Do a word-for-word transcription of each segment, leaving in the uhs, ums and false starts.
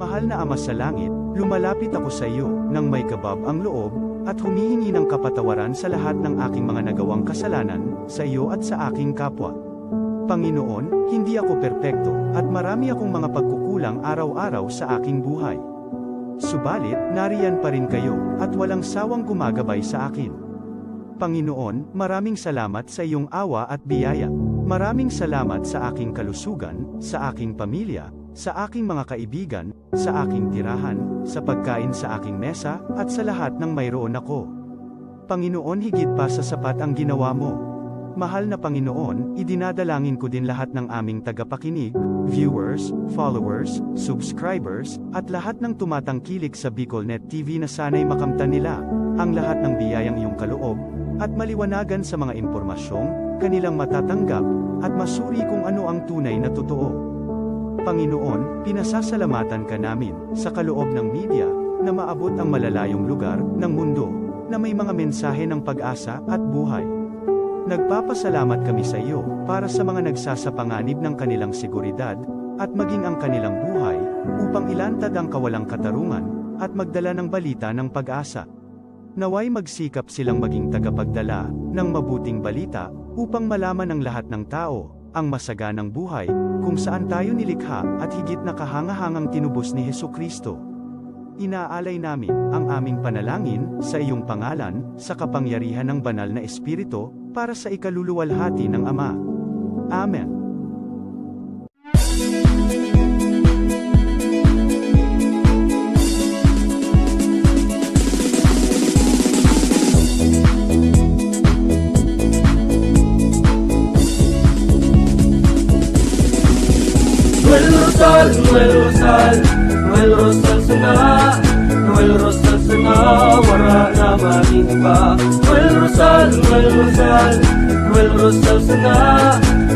Mahal na Ama sa Langit, lumalapit ako sa iyo nang may kabab ang loob, at humihingi ng kapatawaran sa lahat ng aking mga nagawang kasalanan, sa iyo at sa aking kapwa. Panginoon, hindi ako perpekto, at marami akong mga pagkukulang araw-araw sa aking buhay. Subalit, nariyan pa rin kayo, at walang sawang gumagabay sa akin. Panginoon, maraming salamat sa iyong awa at biyaya. Maraming salamat sa aking kalusugan, sa aking pamilya, sa aking mga kaibigan, sa aking tirahan, sa pagkain sa aking mesa, at sa lahat ng mayroon ako. Panginoon, higit pa sa sapat ang ginawa mo. Mahal na Panginoon, idinadalangin ko din lahat ng aming tagapakinig, viewers, followers, subscribers, at lahat ng tumatangkilik sa BicolNet T V na sana'y makamtan nila ang lahat ng biyayang iyong kaloob at maliwanagan sa mga impormasyong kanilang matatanggap at masuri kung ano ang tunay na totoo. Panginoon, pinasasalamatan ka namin sa kaloob ng media na maabot ang malalayong lugar ng mundo na may mga mensahe ng pag-asa at buhay. Nagpapasalamat kami sa iyo para sa mga nagsasapanganib ng kanilang seguridad at maging ang kanilang buhay upang ilantad ang kawalang katarungan at magdala ng balita ng pag-asa. Nawa'y magsikap silang maging tagapagdala ng mabuting balita upang malaman ng lahat ng tao ang masaganang buhay kung saan tayo nilikha at higit na kahangahangang tinubos ni Jesu-Cristo. Inaalay namin ang aming panalangin sa iyong pangalan, sa kapangyarihan ng Banal na Espiritu, para sa ikaluluwalhati ng Ama. Amen. Noel Rosal, Noel Rosal, Noel Rosal sana, Noel Rosal sana, wara na man iba. Noel Rosal, Noel Rosal, Noel Rosal sana,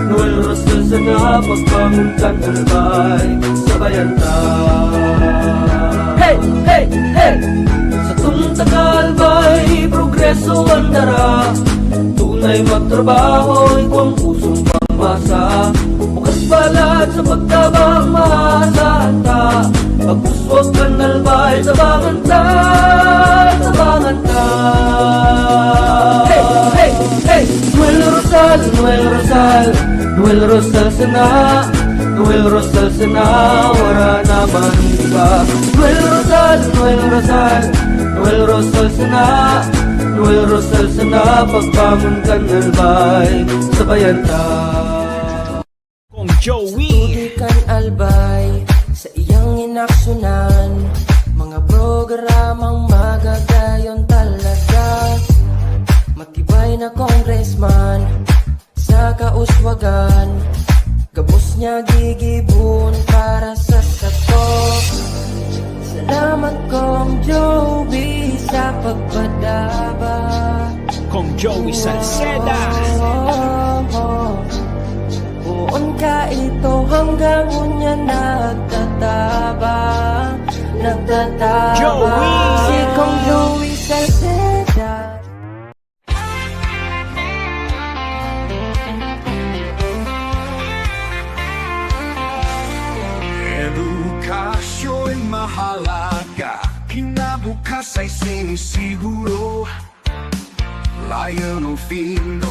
Noel Rosal sana, pagbangon kan albay, sabayan ta. Hey, hey, hey! Sa tunta ka albay, progreso ang dara. Tunay magtrabaho, igwang pusong pamasa. Bukas balat sa pagtabang, maasahan ta. Pag-uswag kan albay, tabangan ta, tabangan ta. Hey, hey, hey! Noel Rosal, Noel Rosal, Noel Rosal sana, Noel Rosal sana, wara na man iba. Noel Rosal, Noel Rosal, Noel Rosal sana, Noel Rosal sana, pagbangon kan albay, sabayan ta. Kong Joey. Tubig kan albay, sa iyang inaksunan, mga programang magagayon talaga. Matibay na congressman, sa kauswagan, gabos niya gigibon para sa sato. Salamat, Kong Joey, sa pagpadaba. Kong Joey Salceda. Poon ka ito hanggang unya nagtatabang, nagtatabang. Joey! Si Kong Joey Salceda. Edukasyon mahalaga, kinabukasan sinisiguro. Lion of Indo,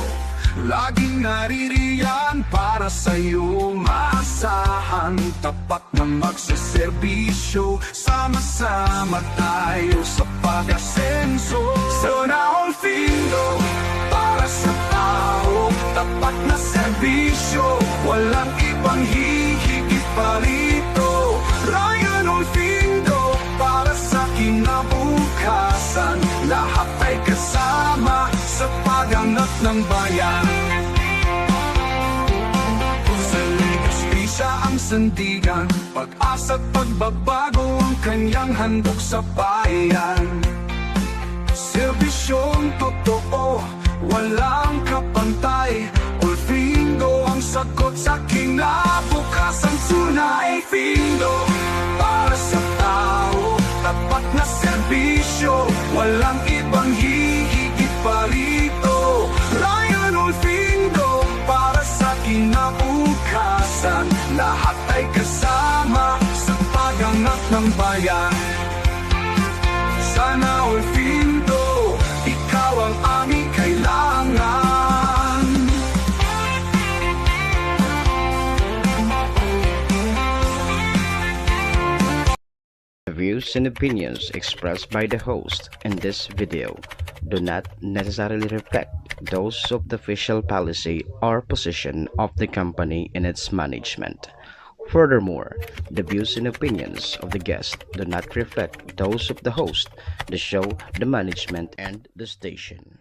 laging naririyan para sa'yo. Maasahan, tapat na magseserbisyo. Sama-sama tayo sa pag-asenso. Sa Naon Findo, para sa tao, tapat na serbisyo. Walang ibang hihigit pa rito. Ryan Olfindo, para sa kinabukasan. Lahat ay kasama sa pag-angat ng bayan. Sa Legazpi siya ang sandigan, pag-asa at pagbabago ang kanyang handog sa bayan. Serbisyong totoo, walang kapantay. Olfindo ang sagot sa kinabukasan, tunay Findo, para sa tao, tapat na serbisyo, walang ibang hihigit pa rito. Ryan Ulfindo, para sa kinabukasan, lahat ay kasama sa pag-angat ng bayan. Sana Ulfindo, ikaw ang aming kailangan. The views and opinions expressed by the host in this video do not necessarily reflect those of the official policy or position of the company and its management. Furthermore, the views and opinions of the guest do not reflect those of the host, the show, the management, and the station.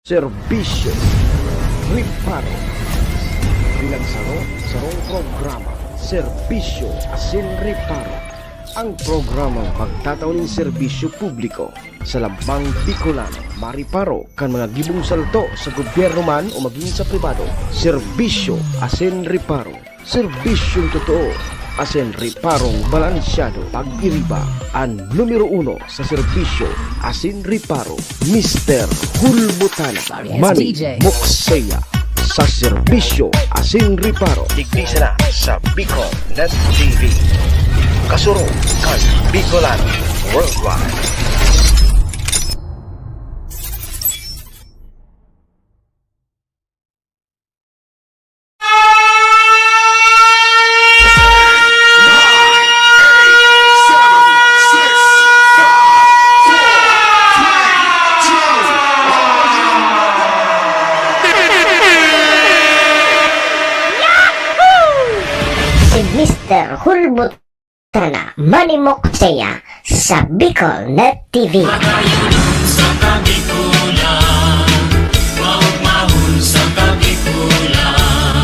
Serbisyo Reparo. Bilang saro, sarong programa, Serbisyo asin Reparo. Ang programang magtatao nin serbisyo publiko sa lambang Bicolano, mareparo kan mga gibong salto sa gobyerno man o magin sa pribado. Serbisyo asin Reparo. Serbisyong totoo asin reparong balansyado. Pag-iriba, an numero uno sa serbisyo asin reparo, Mister Hulbutana. Sorry, it's Manny D J. Moksea sa serbisyo asin reparo. Digdi sana sa Bicol Net T V. Kasurog kan Bicolano Worldwide. Si Mister Hulbutana, Manny Moksea, sa Bicol Net T V. Sa Kabikulan, maugmahon sa Kabikulan,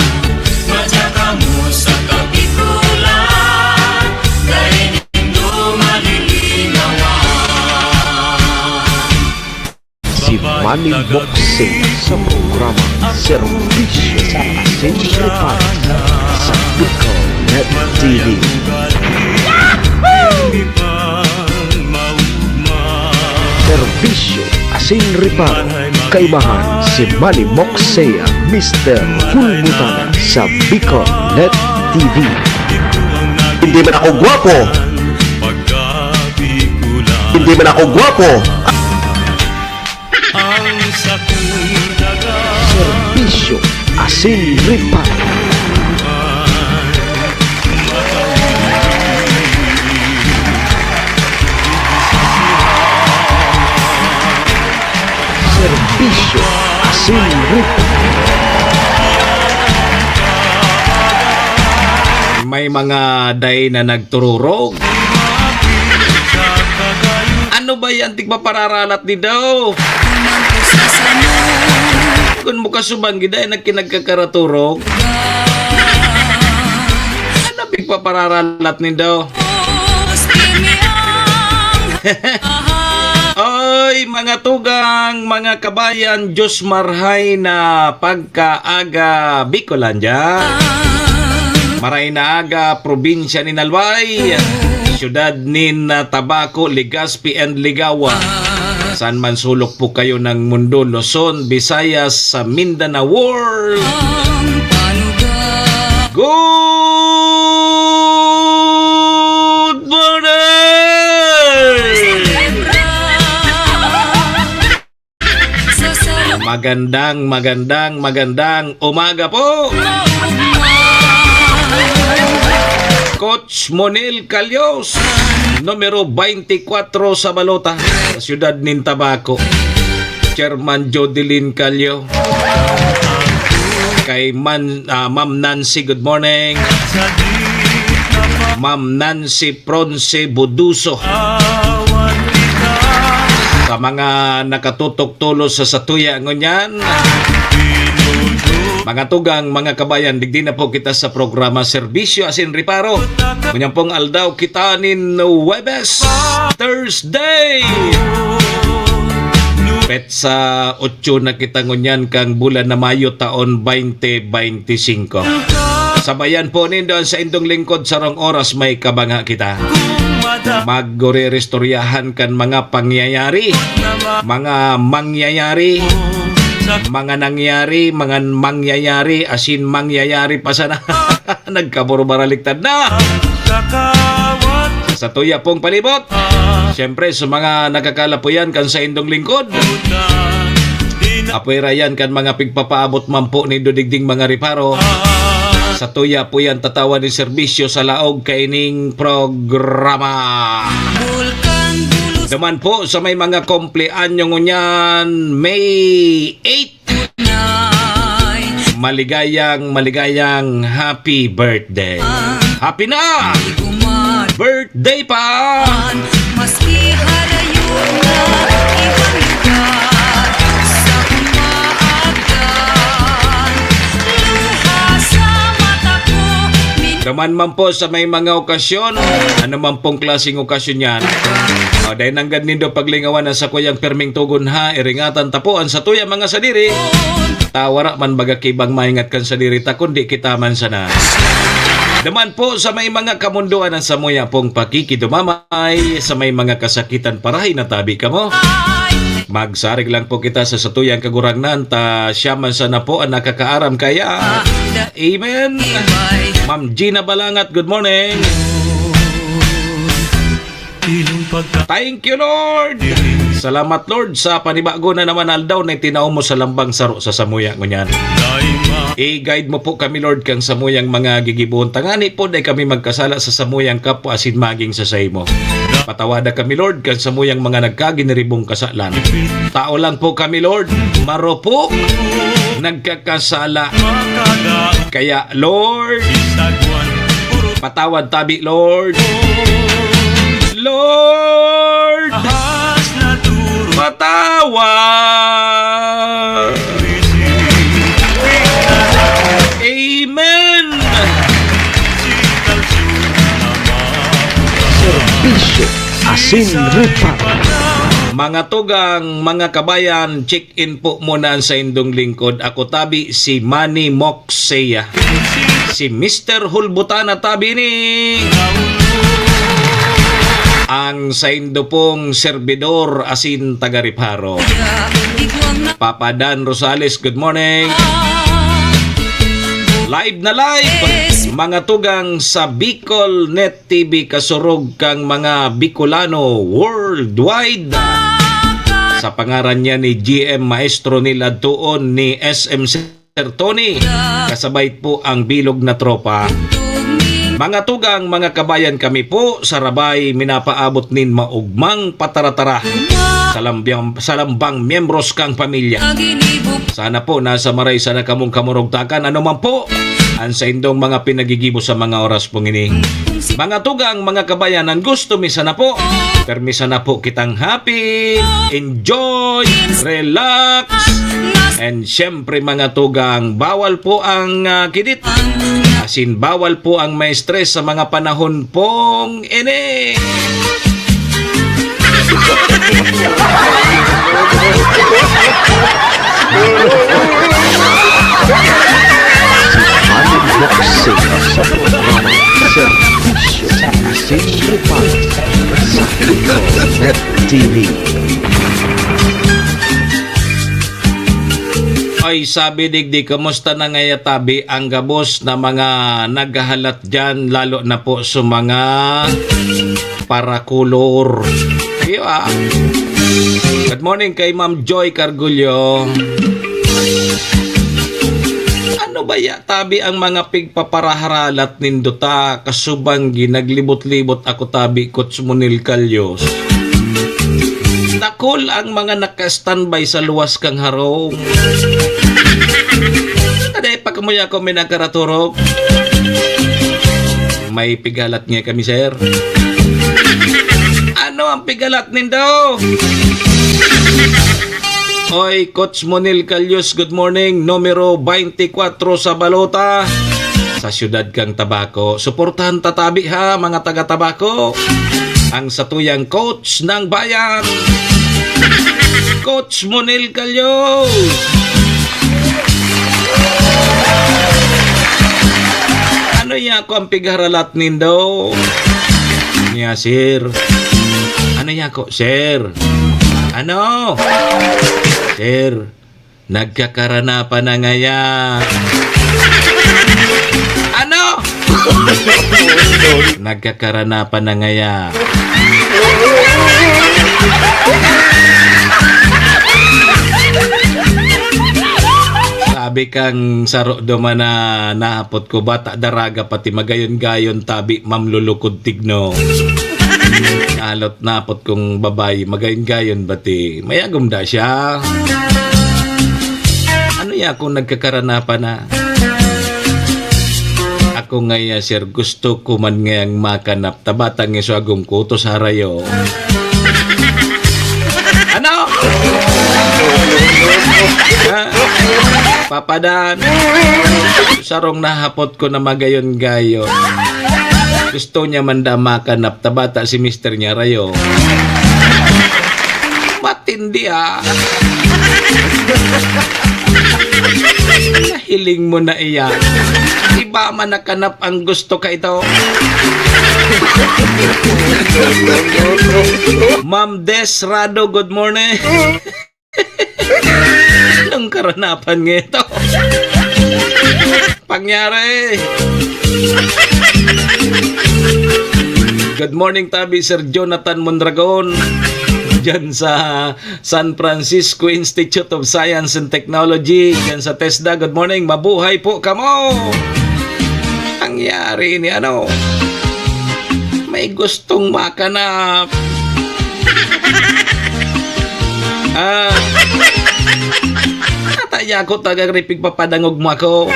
madya kamo sa Kabikulan, dai nindo malilinawan. Si Manny Moksea sa programa Serbisyo asin Reparo sa Bicol Net T V. Serbisyo asin Reparo, kaimahan si Manny Moksea, Mister Hulbutana sa Bicol Net T V. Hindi man ako gwapo. Hindi man ako gwapo. Serbisyo asin reparo. Serbisyo asin reparo. May mga dai na nagtururog. Ano ba yan? Tigpapararalat ni daw. Kun mo kasubang gid ay nagkinagkakaraturog. Ano pigpapararalat ni daw? Oy, mga tugang, mga kabayan, Diyos marhay na pagkaaga, Bicolandia. Maray na aga, probinsya nin Albay, siyudad nin, ah, Tabaco, Legazpi and Ligawan. Saan man sulok po kayo ng mundo, Luzon, Visayas, sa Mindanao World. Good morning! Magandang, magandang, magandang umaga po. Coach Monel Calios, numero twenty-four sa balota, sa siyudad nin Tabaco. Chairman Jodeline Calio. Kay Man-, ah, Ma'am Nancy, good morning. Ma'am Nancy Pronce Buduso. Sa mga nakatutok tolos sa satuya ngunyan, mga tugang, mga kabayan, digdi na po kita sa programa Serbisyo asin Reparo. Ngunyan pong aldaw kita nin Huwebes, Thursday. Petsa otso na kita ngunyan kang bulan na Mayo, taon twenty twenty-five. Sabayan po nindo an saindong lingkod, sarong oras may kabanga kita. Magre-restoryahan kan mga pangyayari, mga mangyayari, mga nangyari, mga mangyayari, asin mangyayari pa sana. Nagkaburubara ligtad na. Sa tuya pong palibot. Siyempre, sa mga nakakalapuyan kan saindong lingkod. Apwera yan kan mga pigpapaabot man po nindo digding mga reparo. Sa tuya po yan tatawan ni serbisyo sa laog kaining programa. Duman po sa may mga kompleanyo ngunyan, May eight. Maligayang, maligayang happy birthday. Happy na! Birthday pa! Maski harayo na ibang lugar, sa umaagdan, luha sa mata ko, min- Duman man po sa may mga okasyon, ano man pong klaseng okasyon yan. O, dahil nanggad nindo paglingawan ang sakuyang pirming tugon ha, iringatan ta po ang satuya mga sadiri. Ta wara man baga kibang maingat kan sadiri ta, kundi kita man sana. Duman po sa may mga kamundoan ang samuya pong pakikidumamay, sa may mga kasakitan parahay na tabi kamo. Magsarig lang po kita sa satuyang Kagurangnan, ta siya man sana po ang nakakaaram kaya. Amen. Ma'am Gina Balangat, good morning. Thank you, Lord. Salamat, Lord, sa panibago na naman aldaw na itinao mo sa lambang saro sa samuya ngunyan. I-guide mo po kami, Lord, kang samuyang mga gigibohon. Tangani po, dai kami magkasala sa samuyang kapwa asin maging sa saimo. Patawada kami, Lord, kang samuyang mga nagkaginiribong kasalan. Tao lang po kami, Lord. Maro po, nagkakasala. Kaya, Lord, patawad tabi, Lord. Lord, patawad. Amen. Serbisyo asin reparo. Mga tugang, mga kabayan, check-in po muna ang saindong lingkod. Ako tabi si Manny Moxia. Si Mister Hulbutana tabi ni ang saindo pong serbidor asin taga-reparo. Papa Dan Rosales, good morning. Live na live, mga tugang sa Bicol Net T V, kasurog kang mga Bicolano worldwide. Sa pangaran niya ni G M Maestro Nil Adtuon ni S M Sir Tony, kasabay po ang bilog na tropa. Mga tugang, mga kabayan, kami po sa Rabay, minapaabot nin maugmang pataratara sa lambang, sa lambang miyembros kang pamilya. Sana po nasa maray sana kamong kamurugtakan, ano man po ang saindong mga pinagigibo sa mga oras pong ini. Mga tugang, mga kabayan, ang gusto mi sana po, permi sana po kitang happy, enjoy, relax, and syempre, mga tugang, bawal po ang, ah, kidit. Asin bawal po ang ma-stress sa mga panahon pong ini. Unboxing sa programa Serbisyo sa Asin Reparo sa Bicol Net T V. Ay, sabi digdi, kamusta na ngaya tabi ang gabos na mga naghahalat diyan, lalo na po sa mga parakulor? Iyo, ah. Good morning kay Ma'am Joy Cargullo. Ano ba ya, tabi, ang mga pigpaparaharalat nindo ta kasubang ginaglibot-libot ako tabi, Coach Monel Calios? Dakul ang mga naka-standby sa luwas kang harong. Taday pa kamuya ako may nagkaraturog. May pigalat nga kami, sir. Ano ang pigalat nindo? Oy, Coach Monel Calios, good morning. Numero twenty-four sa balota. Sa siyudad kang Tabaco. Suportahan ta tabi ha, mga taga Tabaco. Ang satuyang coach ng bayan. Coach Monel Calios. Ano yako ang pigharalat nindo? Niya, sir. Ano yako, sir? Ano? Sir, nagkakaranapan na ngaya. Ano? Nagkakaranapan na ngaya. Sabi kang saro duman na nahapot ko, bata daraga pati magayon-gayon tabi, mamlulukod tigno. Alot napot kong babayi, magayon-gayon bati. Mayagom da siya. Ano ya kung nagkakaranapan na? Ako ngaya, sir, gusto ko man ngayang makanap, tabata nga so agom ko, to sa harayo. Ano? Ha? Papadan. Sarong nahapot ko na magayon-gayon. Gusto niya man da makanap, tabata si mister niya rayo. Matindi, ah. Nahiling mo na iyan. Iba man nakanap ang gusto ka ito. Ma'am Des Rado, good morning. Anong karanapan nga ito? Pangyari. Good morning, tabi, Sir Jonathan Mondragon. Diyan sa San Francisco Institute of Science and Technology. Diyan sa TESDA. Good morning. Mabuhay po kamo. Pangyari ni ano? May gustong makanap. Ah. Ata yako tagang ripig papadangog mo ako.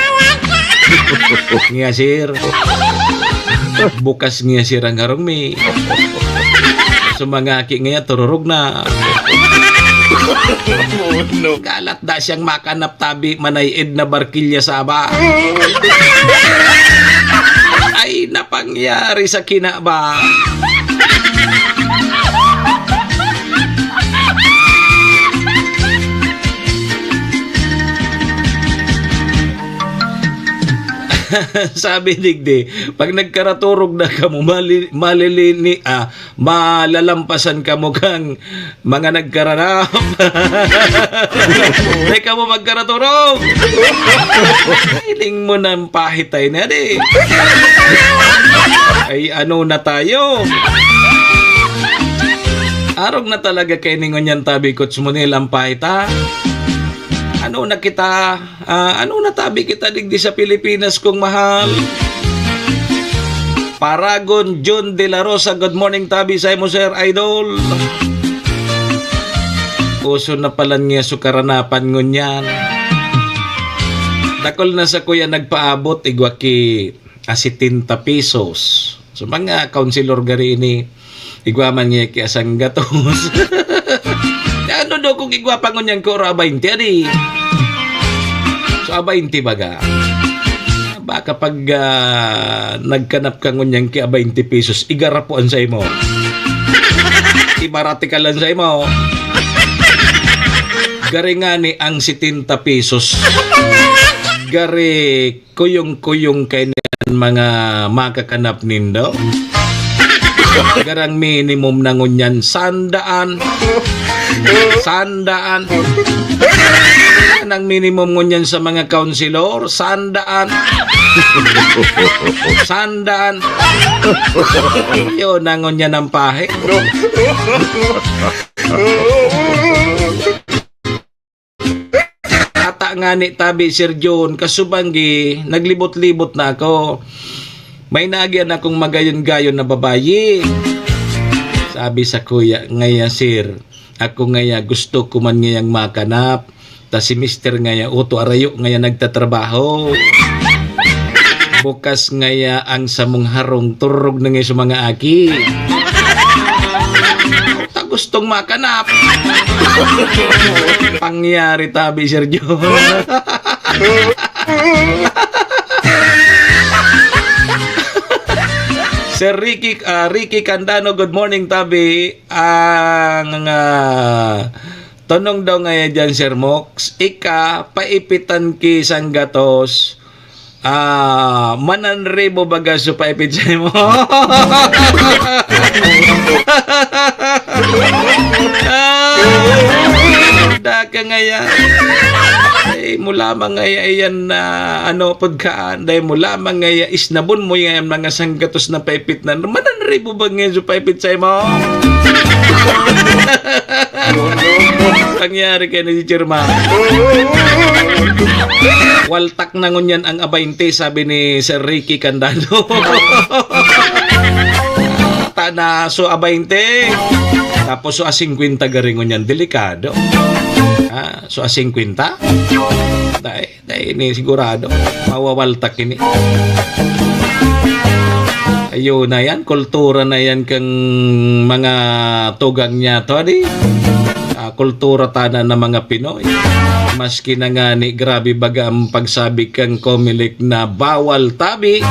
Nga, sir. Bukas nga, sir, ang harong mi. So, mga aki nga, tururog na. Oh, no. Galat da siyang makanap tabi, manay Edna Barquilla Saba. Ay, napangyari sa kina ba? Sabi digdi, pag nagkaraturog na kamo, mali-, malilini, ah, malalampasan kamo kang mga nagkaranap. Di kamo magkaraturog. Hiling mo ng pahitay na di. Ay, ano na tayo? Arog na talaga kay ningon yan, tabi, Coach Monel, ang pahita. Ano na kita? Ah, ano na tabi kita digdi sa Pilipinas, kong mahal? Paragon John De La Rosa, good morning, tabi, sa imo, sir, idol. Uso na palan nga sukaranapan ngunyan. Dakol na sa kuya nagpaabot, igwa ki a setenta pesos. So, mga kaunsilor gari ini, igwa man niya ki asang gatos. Ano do kung igwa pa ngunyan ko ora baynte, adi? So, a baynte baga. Baka pag, ah, nagkanap ka ngunyan ki a baynte pesos, igarapo an sa imo. Ibarati ka lang sa imo. Gari nga ni ang setenta pesos. Gari kuyong-kuyong kaiyan mga makakanap nindo. Garang minimum na ngunyan, sandaan. Sandaan. Yan ang minimum ngunyan sa mga kaunsilor, sandaan. Sandaan. Yun ang ngunyan ang pahe. Ata nga ni tabi, Sir John, kasubanggi, naglibot-libot na ako. May nagian akong magayon-gayon na babayi. Sabi sa kuya, "Ngaya, sir, ako ngaya gusto ko man ngayang makanap. Ta si mister ngaya, uto arayo ngaya nagtatrabaho. Bukas ngaya ang samong harong, turog na ngaya sa mga aki." Ta gustong makanap. Pangyari tabi, Sir John. Sir Ricky, ah, Ricky Candano, good morning, tabi. Ang, ah, tanong daw ngaya dyan, Sir Mox, ika, paipitan ki sanggatos, Ah, mananribo baga so paipit saimo. Ah, daka ngaya. Ay, mo lamang ngaya iyan na ano, pagkaan. Dahil mo lamang ngaya, isnabon mo yan mga sanggatos na paipit na. Mananribo baga so paipit saimo. Pangyari kay ni Chairman. Waltak na ngunyan ang abaynte, sabi ni Sir Ricky Candado. Ta na, so abaynte. Tapos so a singkwenta gari ngunyan, delikado. Ah, so a singkwenta? Dai, dai ni sigurado. Mawawaltak ini. Ayun na yan, kultura na yan kang mga tugang niya to, di? Ah, kultura tana na mga Pinoy. Maski na nga ni, grabe baga ang pagsabi kang Comelec na bawal tabi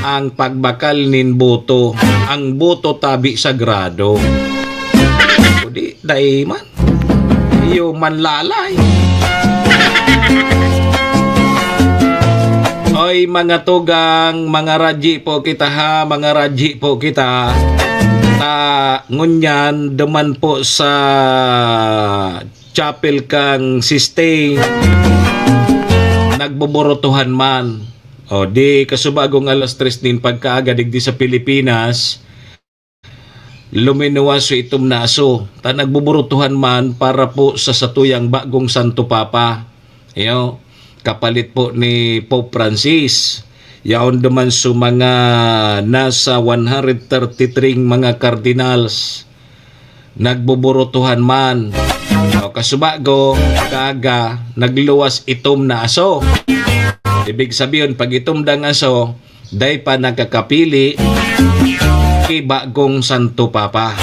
ang pagbakal nin boto. Ang boto tabi sagrado. O di, dai man. Iyo manlalay. Oy, mga tugang, mga radji po kita ha, mga radji po kita. Ta, ngunyan, duman po sa chapel kang Sistine, nagboborutuhan man. O, di kasubagong alas tres nin pagkaaga digdi sa Pilipinas, luminuwas so itom na aso, ta nagboborutuhan man para po sa satuyang bagong Santo Papa. Iyo, kapalit po ni Pope Francis. Yaon duman so mga nasa one hundred thirty-three mga cardinals. Nagboborutuhan man. O, kasubago, kaga, nagluwas itom na aso. Ibig sabihin, pag itom dang aso, dai pa nakakapili ki bagong Santo Papa.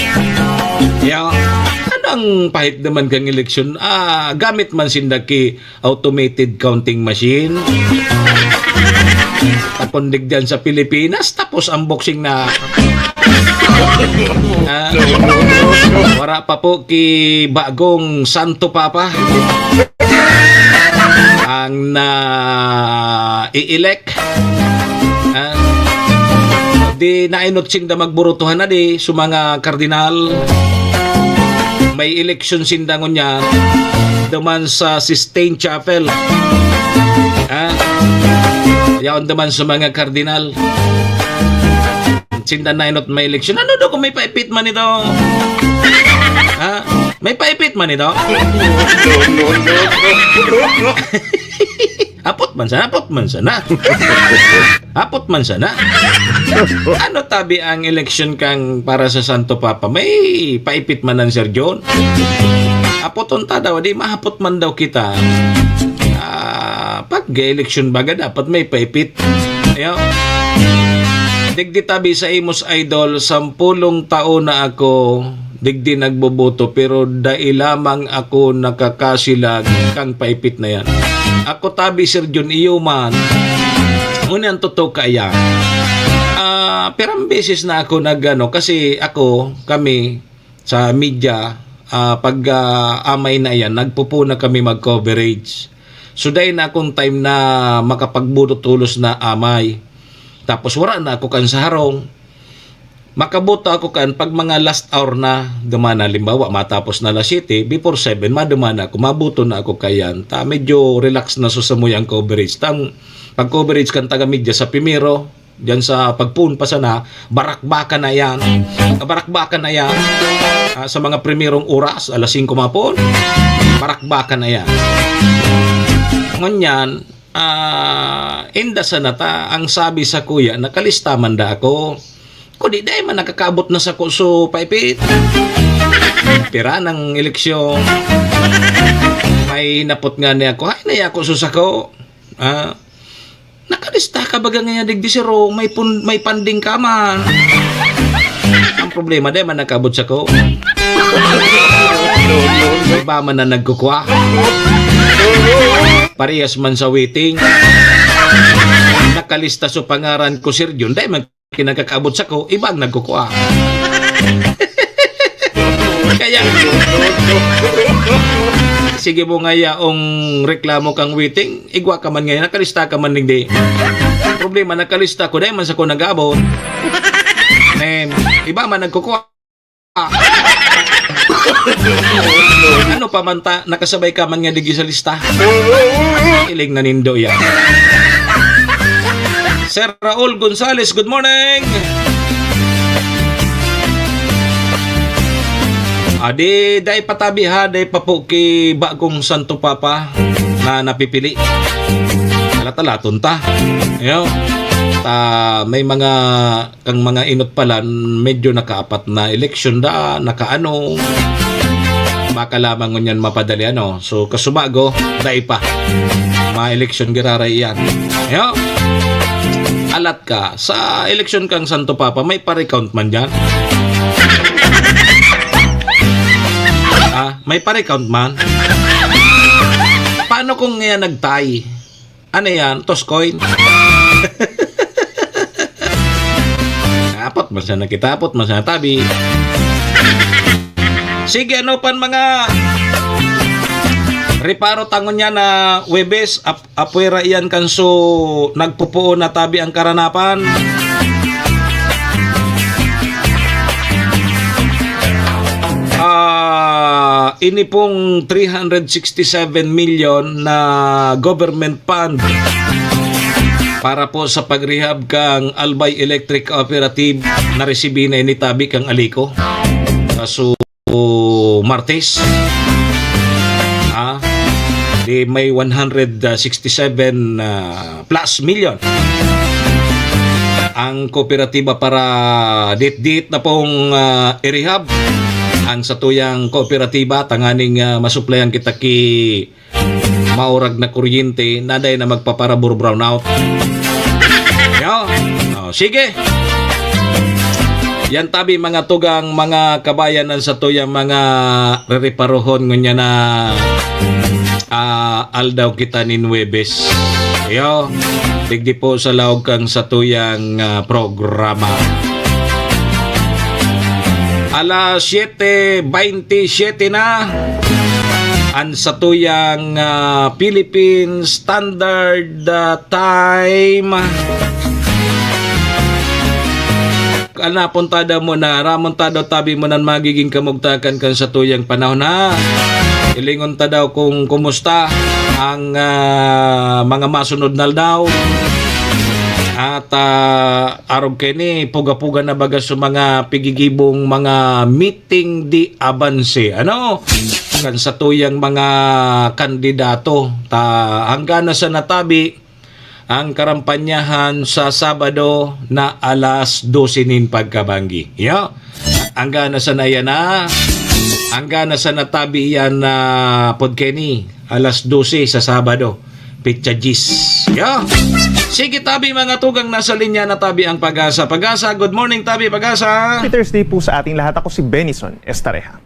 Ya, ano ang pahit naman kang eleksyon? Ah, gamit man sinda ki automated counting machine. Pakundig diyan sa Pilipinas, tapos ang boxing na. Ah, wala pa po ki bagong Santo Papa ang na i-elect. Ah, di nainot sinda magburutuhan na di, so mga kardinal. May eleksyon sinda ngunyan duman sa Sistine Chapel. Ah, yaon duman sa mga kardinal. Sinda nainot may eleksyon. Ano daw kung may paipit man ito? Ha? May paipit man ito? Apot man sana, apot man sana. Apot man sana. Ano tabi ang eleksyon kang para sa Santo Papa? May paipit man ang Sir John? Apoton ta daw, di mahapot man daw kita. Ah, pag eleksyon baga, dapat may paipit. Ayo. Digdi tabi sa imos idol, sampulong taon na ako digdi nagboboto, pero dai lamang ako nakakasilag kang paipit na yan. Ako tabi, Sir John, iyo man. Ngunyan totoo kaya. Ah, pirang beses na ako nagano, kasi ako, kami, sa media, ah, pag, ah, amay na yan, nagpupuna kami mag-coverage. So, dai na akong time na makapagboto tolos na amay. Tapos, wala na ako kan sa harong. Makaboto ako kan pag mga last hour na, duman na, halimbawa, matapos na alas siyete, before seven, maduman na ako, maboto na ako kayan. Ta, medyo relax na so sa muyang coverage. Tang, pag-coverage kan taga-media sa primero, diyan sa pagpoon pa sana, barakbakan na yan. Barakbakan na yan. Ah, sa mga primerong oras, alas singko mapon, barakbakan na yan. Ngunyan, ah, inda sana ta, ang sabi sa kuya, nakalista man da ako. Kundi dai man nakakaabot na sako so paipit. Pira nang eleksyon. May napot nga niya ako, ay, naya ako so sako. Ah, nakalista ka baga ngayon, digdi, sir, oh, may pun-, may panding ka man. Ang problema, dai man nakaabot sako. Iba man na nagkukwa. Parehas man sa waiting. Nakalista so pangaran ko, Sir John, dai man kinakakaabot sako, iba ang nagkukwa. Kaya, Sige mo nga yaong reklamo kang waiting, igwa ka man ngayon, nakalista ka man digdi. Ang problema, nakalista ko, dahil man sa ko nag-abot. Mem, iba man nagkukuha. Ano pa man ta, nakasabay ka man nga digdi sa lista. Iling na nindo yan. Sir Raul Gonzales, good morning! Adi, dai pa tabi ha, dai pa po ki bagong Santo Papa na napipili. Latalaton ta. Ayo. Ta, may mga, kang mga inot pala, medyo nakaapat na eleksyon da, nakaano. Baka lamang ngunyan mapadali, ano. So, kasubago, dai pa. Mga eleksyon, giraray yan. Ayo. Alat ka, sa eleksyon kang Santo Papa, may pa-recount man dyan? Ah, may pa-recount man? Paano kung ngayon nag-tie? Ano yan? Toss coin? Apot man siya nakita, apot man siya natabi. Sige, ano pan mga reparo tangon niya na Webes, ap- Apwera iyan kan so nagpupuon na tabi ang karanapan. Ah, ini pong three hundred sixty-seven million na government fund para po sa pag-rehab kang Albay Electric Cooperative na resibi na ini tabi kang Alico. Kaso Martes. Ah, di may one hundred sixty-seven, ah, plus million ang kooperatiba para dit-dit na pong, ah, i-rehab ang satuyang kooperatiba tanganing, ah, masuplayan kita ki maurag na kuryente, naday na magpaparabor brownout. Yo. Oh, sige. Yan tabi mga tugang, mga kabayan, ang satuyang mga rereparohon ngunyan na, ah, aldaw kita nin Huwebes. Yo. Digdi po sa laog kang satuyang, ah, programa. Alas siyete bentisiete na an satuyang, ah, Philippine Standard, ah, Time. An napuntada mo na, ramon ta daw tabi mo nan magiging kamugtakan kan satuyang panahon, ha? Ilingon ta daw kung kumusta ang, ah, mga masunod na aldaw. At, ah, arog kaini, puga-puga na baga sa mga pigigibong mga meeting di avanse. Ano? Kan satuyang mga kandidato. Ta, hanggang na sa natabi ang karampanyahan sa Sabado na alas dose nin pagkabanggi. Yo. Hanggang na sa naya na, hanggang na sa natabi yan na podkeni, alas dose sa Sabado. Petsa diyes. Yo. Sige, tabi mga tugang, nasa linya na tabi ang Pag-asa. Pag-asa, good morning, tabi Pag-asa. Happy Thursday po sa ating lahat. Ako si Benison Estareja.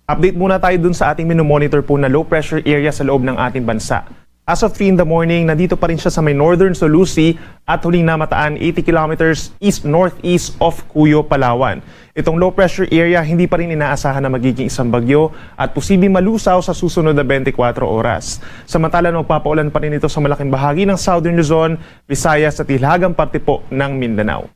Update muna tayo dun sa ating minomonitor po na low pressure area sa loob ng ating bansa. As of three in the morning, nandito pa rin siya sa may northern Sulusi at huling namataan, eighty kilometers east-northeast of Cuyo, Palawan. Itong low pressure area hindi pa rin inaasahan na magiging isang bagyo at posibleng malusaw sa susunod na twenty-four oras. Samantala, magpapaulan pa rin ito sa malaking bahagi ng Southern Luzon, Visayas at hilagang parte po ng Mindanao.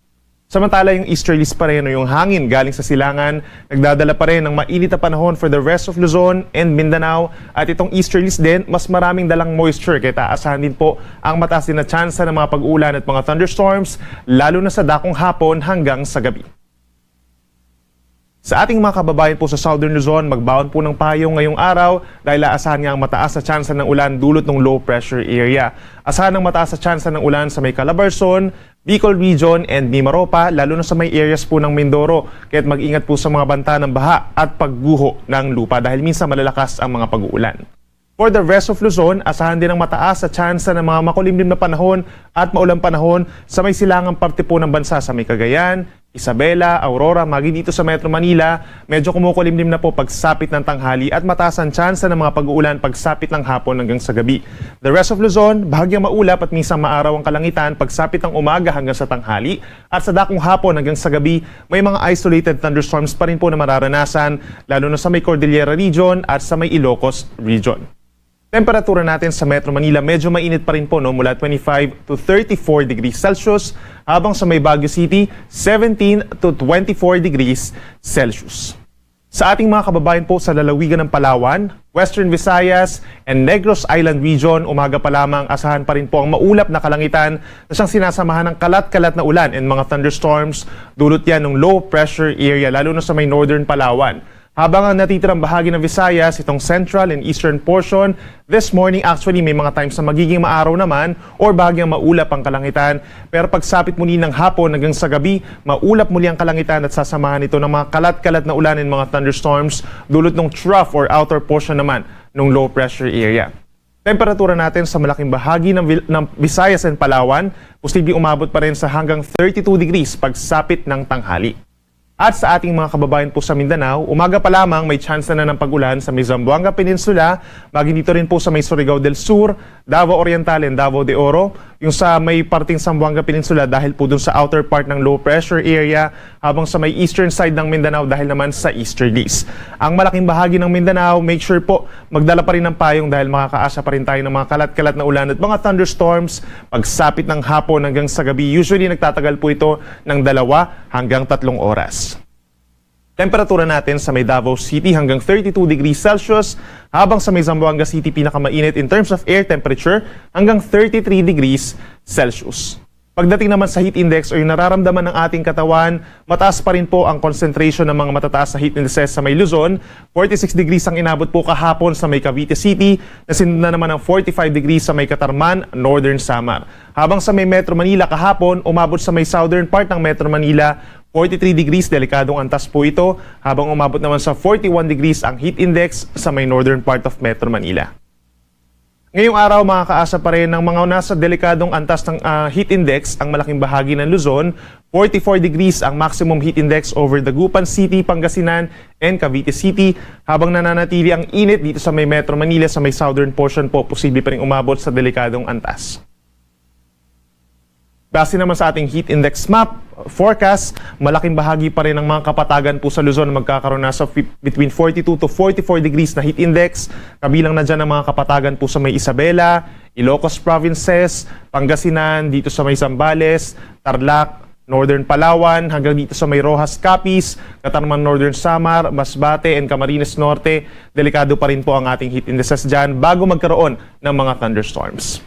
Samantala, yung easterlies pa rin o yung hangin galing sa silangan, nagdadala pa rin ng mainit na panahon for the rest of Luzon and Mindanao. At itong easterlies din, mas maraming dalang moisture, kaya taasahan din po ang mataas din na tsansa ng mga pag-uulan at mga thunderstorms, lalo na sa dakong hapon hanggang sa gabi. Sa ating mga kababayan po sa Southern Luzon, magbaon po ng payong ngayong araw dahil aasahan nga ang mataas na tsansa ng ulan dulot ng low pressure area. Asahan ang mataas na tsansa ng ulan sa may Calabarzon, Bicol Region and Mimaropa, lalo na sa may areas po ng Mindoro. Kaya't mag-ingat po sa mga banta ng baha at pagguho ng lupa dahil minsan malalakas ang mga pag-uulan. For the rest of Luzon, asahan din ang mataas na tsansa ng mga makulimlim na panahon at maulang panahon sa may silangang parte po ng bansa sa may Cagayan, Isabela, Aurora, magin dito sa Metro Manila, medyo kumukulimlim na po pagsapit ng tanghali at mataas ang tsansa ng mga pag-uulan pagsapit ng hapon hanggang sa gabi. The rest of Luzon, bahagyang maulap at minsan maaraw ang kalangitan pagsapit ng umaga hanggang sa tanghali at sa dakong hapon hanggang sa gabi, may mga isolated thunderstorms pa rin po na mararanasan, lalo na sa may Cordillera Region at sa may Ilocos Region. Temperatura natin sa Metro Manila, medyo mainit pa rin po, no? Mula twenty-five to thirty-four degrees Celsius, habang sa may Baguio City, seventeen to twenty-four degrees Celsius. Sa ating mga kababayan po sa lalawigan ng Palawan, Western Visayas, and Negros Island Region, umaga pa lamang asahan pa rin po ang maulap na kalangitan na siyang sinasamahan ng kalat-kalat na ulan and mga thunderstorms, dulot yan ng low pressure area, lalo na sa may northern Palawan. Habang ang natitirang bahagi ng Visayas, itong central and eastern portion, this morning actually may mga times na magiging maaraw naman or bahagyang maulap ang kalangitan. Pero pagsapit muli ng hapon hanggang sa gabi, maulap muli ang kalangitan at sasamahan ito ng mga kalat-kalat na ulan and mga thunderstorms, dulot ng trough or outer portion naman ng low pressure area. Temperatura natin sa malaking bahagi ng, Vil- ng Visayas and Palawan, posibleng umabot pa rin sa hanggang thirty-two degrees pagsapit ng tanghali. At sa ating mga kababayan po sa Mindanao, umaga pa lamang may tsansa na ng pag-ulan sa may Zamboanga Peninsula, maging dito rin po sa may Surigao del Sur, Davao Oriental and Davao de Oro, yung sa may parteng Zamboanga Peninsula dahil po dun sa outer part ng low pressure area, habang sa may eastern side ng Mindanao dahil naman sa easterlies. Ang malaking bahagi ng Mindanao, make sure po magdala pa rin ng payong dahil makakaasa pa rin tayo ng mga kalat-kalat na ulan at mga thunderstorms pagsapit ng hapon hanggang sa gabi. Usually nagtatagal po ito ng dalawa hanggang tatlong oras. Temperatura natin sa may Davao City hanggang thirty-two degrees Celsius, habang sa may Zamboanga City pinakamainit in terms of air temperature hanggang thirty-three degrees Celsius. Pagdating naman sa heat index o yung nararamdaman ng ating katawan, mataas pa rin po ang concentration ng mga matataas na heat indices sa may Luzon. Forty-six degrees ang inabot po kahapon sa may Cavite City, nasundan naman ng forty-five degrees sa may Catarman, Northern Samar. Habang sa may Metro Manila kahapon, umabot sa may southern part ng Metro Manila, forty-three degrees, delikadong antas po ito, habang umabot naman sa forty-one degrees ang heat index sa may northern part of Metro Manila. Ngayong araw, makakaasa pa rin ng mga nasa delikadong antas ng, ah, heat index ang malaking bahagi ng Luzon. Forty-four degrees ang maximum heat index over Dagupan City, Pangasinan, and Cavite City, habang nananatili ang init dito sa may Metro Manila, sa may southern portion po, posible pa rin umabot sa delikadong antas. Base naman sa ating heat index map forecast, malaking bahagi pa rin ng mga kapatagan po sa Luzon na magkakaroon na sa fi-, between forty-two to forty-four degrees na heat index. Kabilang na dyan ang mga kapatagan po sa may Isabela, Ilocos Provinces, Pangasinan, dito sa may Zambales, Tarlac, Northern Palawan, hanggang dito sa may Roxas, Capiz, Catarman, Northern Samar, Masbate, and Camarines Norte. Delikado pa rin po ang ating heat indices dyan bago magkaroon ng mga thunderstorms.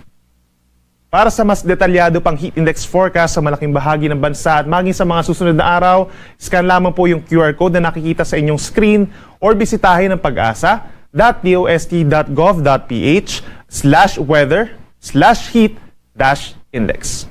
Para sa mas detalyado pang heat index forecast sa malaking bahagi ng bansa at maging sa mga susunod na araw, scan lamang po yung Q R code na nakikita sa inyong screen or bisitahin ang pag-asa dot D O S T dot gov dot P H slash weather slash heat dash index.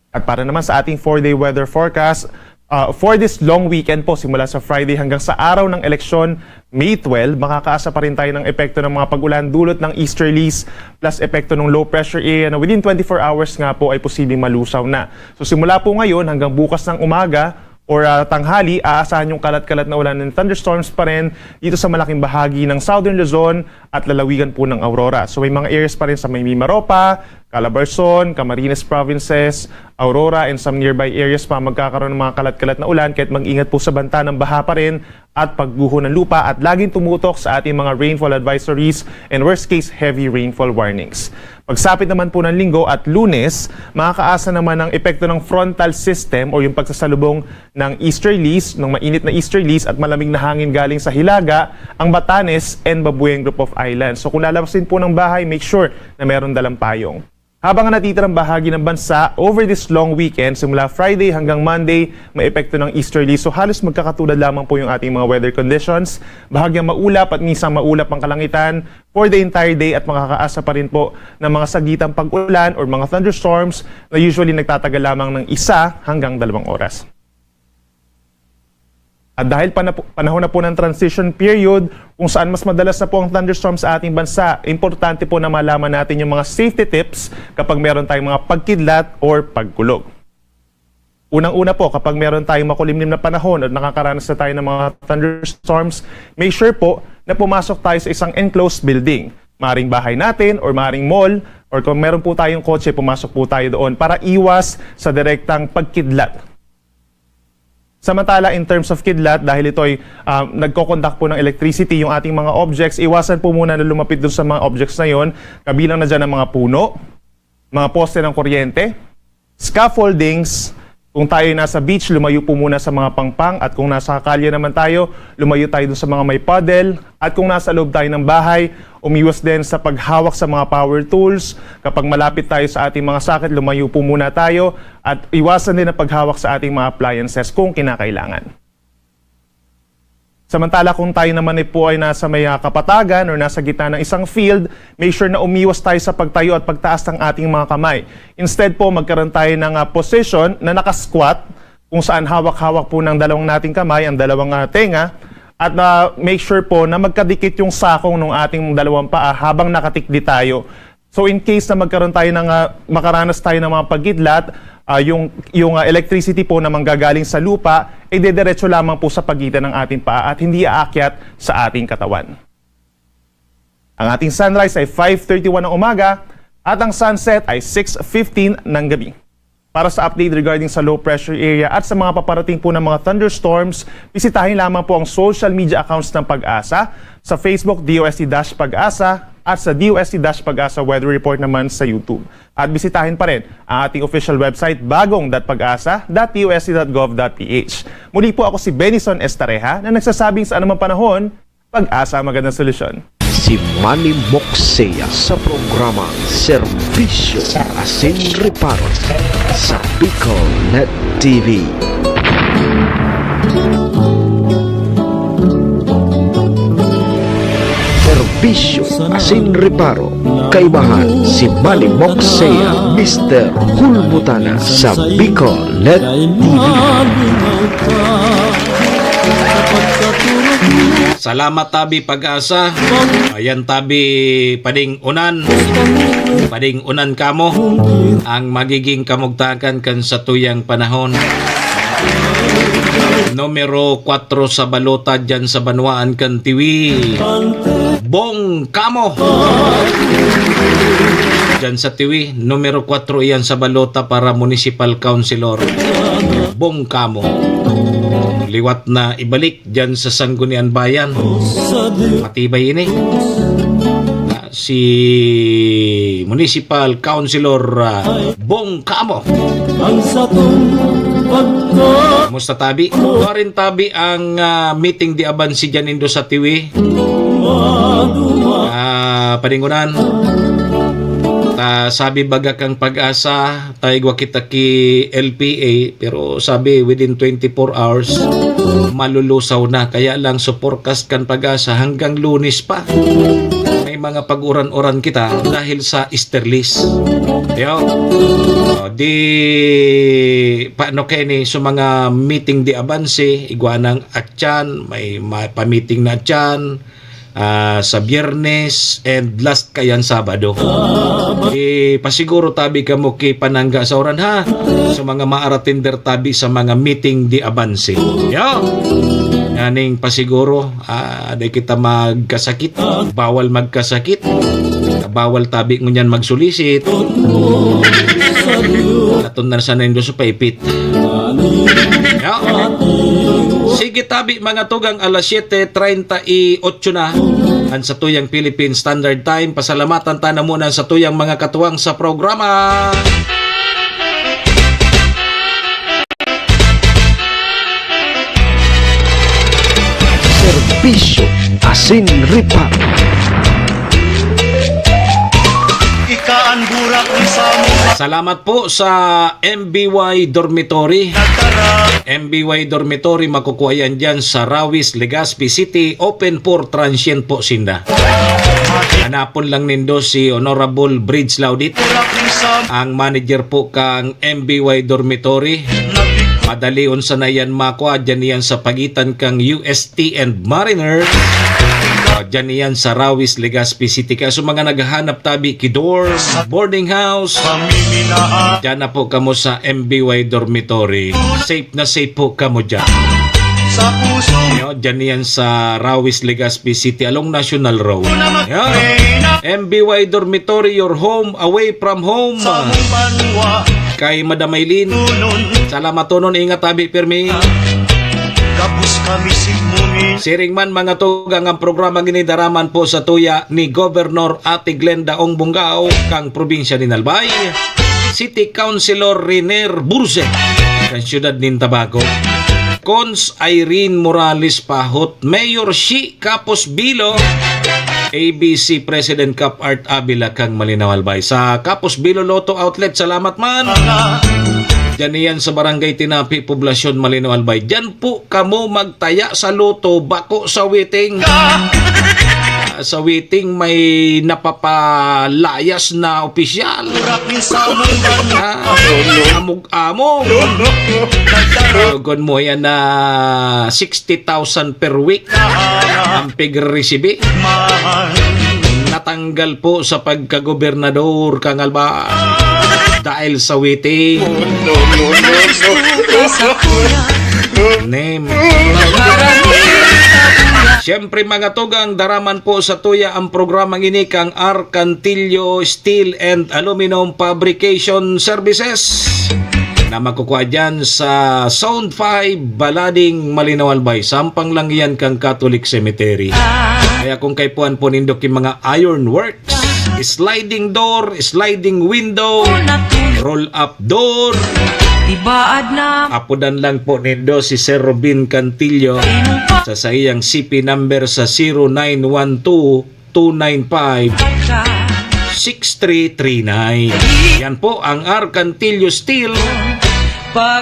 At para naman sa ating four-day weather forecast, ah, for this long weekend po, simula sa Friday hanggang sa araw ng eleksyon, May twelve, makakaasa pa rin tayo ng epekto ng mga pag-ulan dulot ng easterlies plus epekto ng low pressure area na within twenty-four hours nga po ay posibleng malusaw na. So simula po ngayon hanggang bukas ng umaga or, ah, tanghali, aasahan yung kalat-kalat na ulan and thunderstorms pa rin dito sa malaking bahagi ng Southern Luzon at lalawigan po ng Aurora. So may mga areas pa rin sa may Mimaropa, Calabarzon, Camarines Provinces, Aurora, and some nearby areas pa magkakaroon ng mga kalat-kalat na ulan, kaya't mag-ingat po sa banta ng baha pa rin at pagguho ng lupa at laging tumutok sa ating mga rainfall advisories and worst case heavy rainfall warnings. Pagsapit naman po ng Linggo at Lunes, makakaasa naman ang epekto ng frontal system o yung pagsasalubong ng easterlies, ng mainit na easterlies at malamig na hangin galing sa Hilaga, ang Batanes and Babuyan Group of Islands. So kung lalabas din po ng bahay, make sure na meron dalang payong. Habang ang natitirang bahagi ng bansa, over this long weekend, simula Friday hanggang Monday, may epekto ng easterly. So halos magkakatulad lamang po yung ating mga weather conditions. Bahagyang maulap at minsan maulap ang kalangitan for the entire day at makakaasa pa rin po ng mga sagitang pag-ulan or mga thunderstorms na usually nagtatagal lamang ng isa hanggang dalawang oras. At dahil pana-, panahon na po ng transition period, kung saan mas madalas na po ang thunderstorm sa ating bansa, importante po na malaman natin yung mga safety tips kapag meron tayong mga pagkidlat or pagkulog. Unang-una po, kapag meron tayong makulimlim na panahon at nakakaranas na tayo ng mga thunderstorms, make sure po na pumasok tayo sa isang enclosed building. Maring bahay natin or maring mall, or kung meron po tayong kotse, pumasok po tayo doon para iwas sa direktang pagkidlat. Samantala, in terms of kidlat, dahil ito'y, ah, nagko-conduct po ng electricity yung ating mga objects, iwasan po muna na lumapit dun sa mga objects na yon, kabilang na dyan ang mga puno, mga poste ng kuryente, scaffoldings. Kung tayo nasa beach, lumayo po muna sa mga pangpang, at kung nasa kalye naman tayo, lumayo tayo dun sa mga may puddle, at kung nasa loob tayo ng bahay, umiwas din sa paghawak sa mga power tools. Kapag malapit tayo sa ating mga socket, lumayo po muna tayo at iwasan din ang paghawak sa ating mga appliances kung kinakailangan. Samantala, kung tayo naman po ay nasa may, ah, kapatagan or nasa gitna ng isang field, make sure na umiwas tayo sa pagtayo at pagtaas ng ating mga kamay. Instead po, magkaroon tayo ng, ah, position na naka-squat, kung saan hawak-hawak po ng dalawang nating kamay ang dalawang, ah, tenga, at, ah, make sure po na magkadikit yung sakong ng ating dalawang paa habang nakatikdi tayo. So, in case na magkaroon tayo ng, ah, makaranas tayo ng mga pagkidlat, ah, yung, yung, ah, electricity po na manggagaling sa lupa, idediretso lamang po sa pagitan ng ating paa at hindi aakyat sa ating katawan. Ang ating sunrise ay five thirty-one ng umaga at ang sunset ay six fifteen ng gabi. Para sa update regarding sa low pressure area at sa mga paparating po ng mga thunderstorms, bisitahin lamang po ang social media accounts ng PAGASA, sa Facebook, D O S T dash PAGASA, at sa D O S T dash PAGASA Weather Report naman sa YouTube. At bisitahin pa rin ang ating official website, bagong dot pagasa dot D O S T dot gov dot P H. Muli po, ako si Benison Estareja, na nagsasabing sa anumang panahon, PAGASA, magandang solusyon. Si Manny Moxea sa programa Serbisyo Asin Reparo sa BicolNet T V. Serbisyo Asin Reparo, kaimahan si Manny Moxea, Mister Hulbutana sa BicolNet T V. Salamat, tabi PAGASA. Ayan, tabi, pading-unan. Pading-unan kamo ang magiging kamugtakan kan satuyang panahon. Numero kwatro sa balota dyan sa banwaan kan Tiwi, Bong Kamo. Dyan sa Tiwi, numero kwatro iyan sa balota para municipal councilor. Bong Kamo. Liwat na ibalik dyan sa Sangguniang Bayan. Matibay ini. Ah, si Municipal Councilor, ah, Bong Kamo. Ang satong pagka- Kumusta, tabi? Tua rin, tabi, ang, ah, meeting di abansi dyan nindo sa Tiwi. Ah, pading-unan. Ta, sabi baga kan PAGASA, ta igwa kita ki L P A, pero sabi within twenty-four hours, malulusaw na. Kaya lang, so forecast kan PAGASA hanggang Lunes pa. May mga pag-uran-uran kita dahil sa Easter list. Yo. O, di, paano kayo ni, so mga meeting di abansi, igwa ng atyan, may, may pa-meeting na atyan, ah, sa Biyernes, and last kayan Sabado. Ipasiguro tabi kamo ki panangga sa uran, ha? Sa mga maaratender tabi sa mga meeting di abansi. Yo! Nganing pasiguro, ah, di kita magkasakit. Bawal magkasakit. Bawal tabi ngunyan magsulisit. Aton na sana indo sa paipit. Yo! Sige tabi, mga tugang, alas siyete treinta y ocho na an satuyang Philippine Standard Time. Pasalamatan ta na muna sa tuyang mga katuwang sa programa. Serbisyo asin reparo. Ika an burak ni Samo. Salamat po sa M B Y Dormitory. M B Y Dormitory, makukuha yan dyan sa Rawis, Legazpi City. Open for transient po sinda. Hanapon lang nindo si Honorable Bridge Laudit, ang manager po kang M B Y Dormitory. Madalion sana yan makua, dyan yan sa pagitan kang U S T and Mariner. Ah, dyan iyan sa Rawis, Legazpi City. Kaya sa mga naghahanap tabi, ki dorm, boarding house, dyan na po kamo sa M B Y Dormitory. Safe na safe po kamo dyan. Sa puso. Yo, dyan iyan sa Rawis, Legazpi City, along National Road. Yo. M B Y Dormitory, your home away from home. Sa mong banwa. Kay Madam Aileen. Tunon. Salamat tunon, ingat tabi pirmi. Gabos kami sigmumi. Siring man, mga tugang, ang programa ginidaraman po sa tuya ni Governor Ate Glenda Ong Bungao, kang probinsya ni Albay, City Councilor Riner Burse, kan siyudad nin Tabaco, Cons Irene Morales Pahot, Mayor Shi Kapos Bilo, A B C President Cap Art Avila, kang Malinao Albay. Sa Kapos Bilo Lotto Outlet, salamat man. Diyan iyan sa Barangay Tinapi, Poblacion, Malinao Albay. Diyan po kamo magtaya sa lotto, bako sa waiting. Ah, sa waiting may napapalayas na opisyal. Ah, amog-amog. Dogon mo yan na sixty thousand per week ang pigre-resibi. Natanggal po sa pagkagobernador, kang Alba, dahil sa waiting. Name. Siyempre, mga tugang, daraman po sa tuya ang programang ini kang Arcantillo Steel and Aluminum Fabrication Services, na makukuha dyan sa Zone five, Balading, Malinao Albay. Sampang lang yan kang Catholic Cemetery. Kaya kung kaipuhan po nindo ki mga iron works, sliding door, sliding window, roll up door, Ibaad na. Apodan lang po nindo si Sir Robin Cantillo sa saiyang C P number sa zero nine one two two nine five, six three three nine. Yan po ang Arcantillo Steel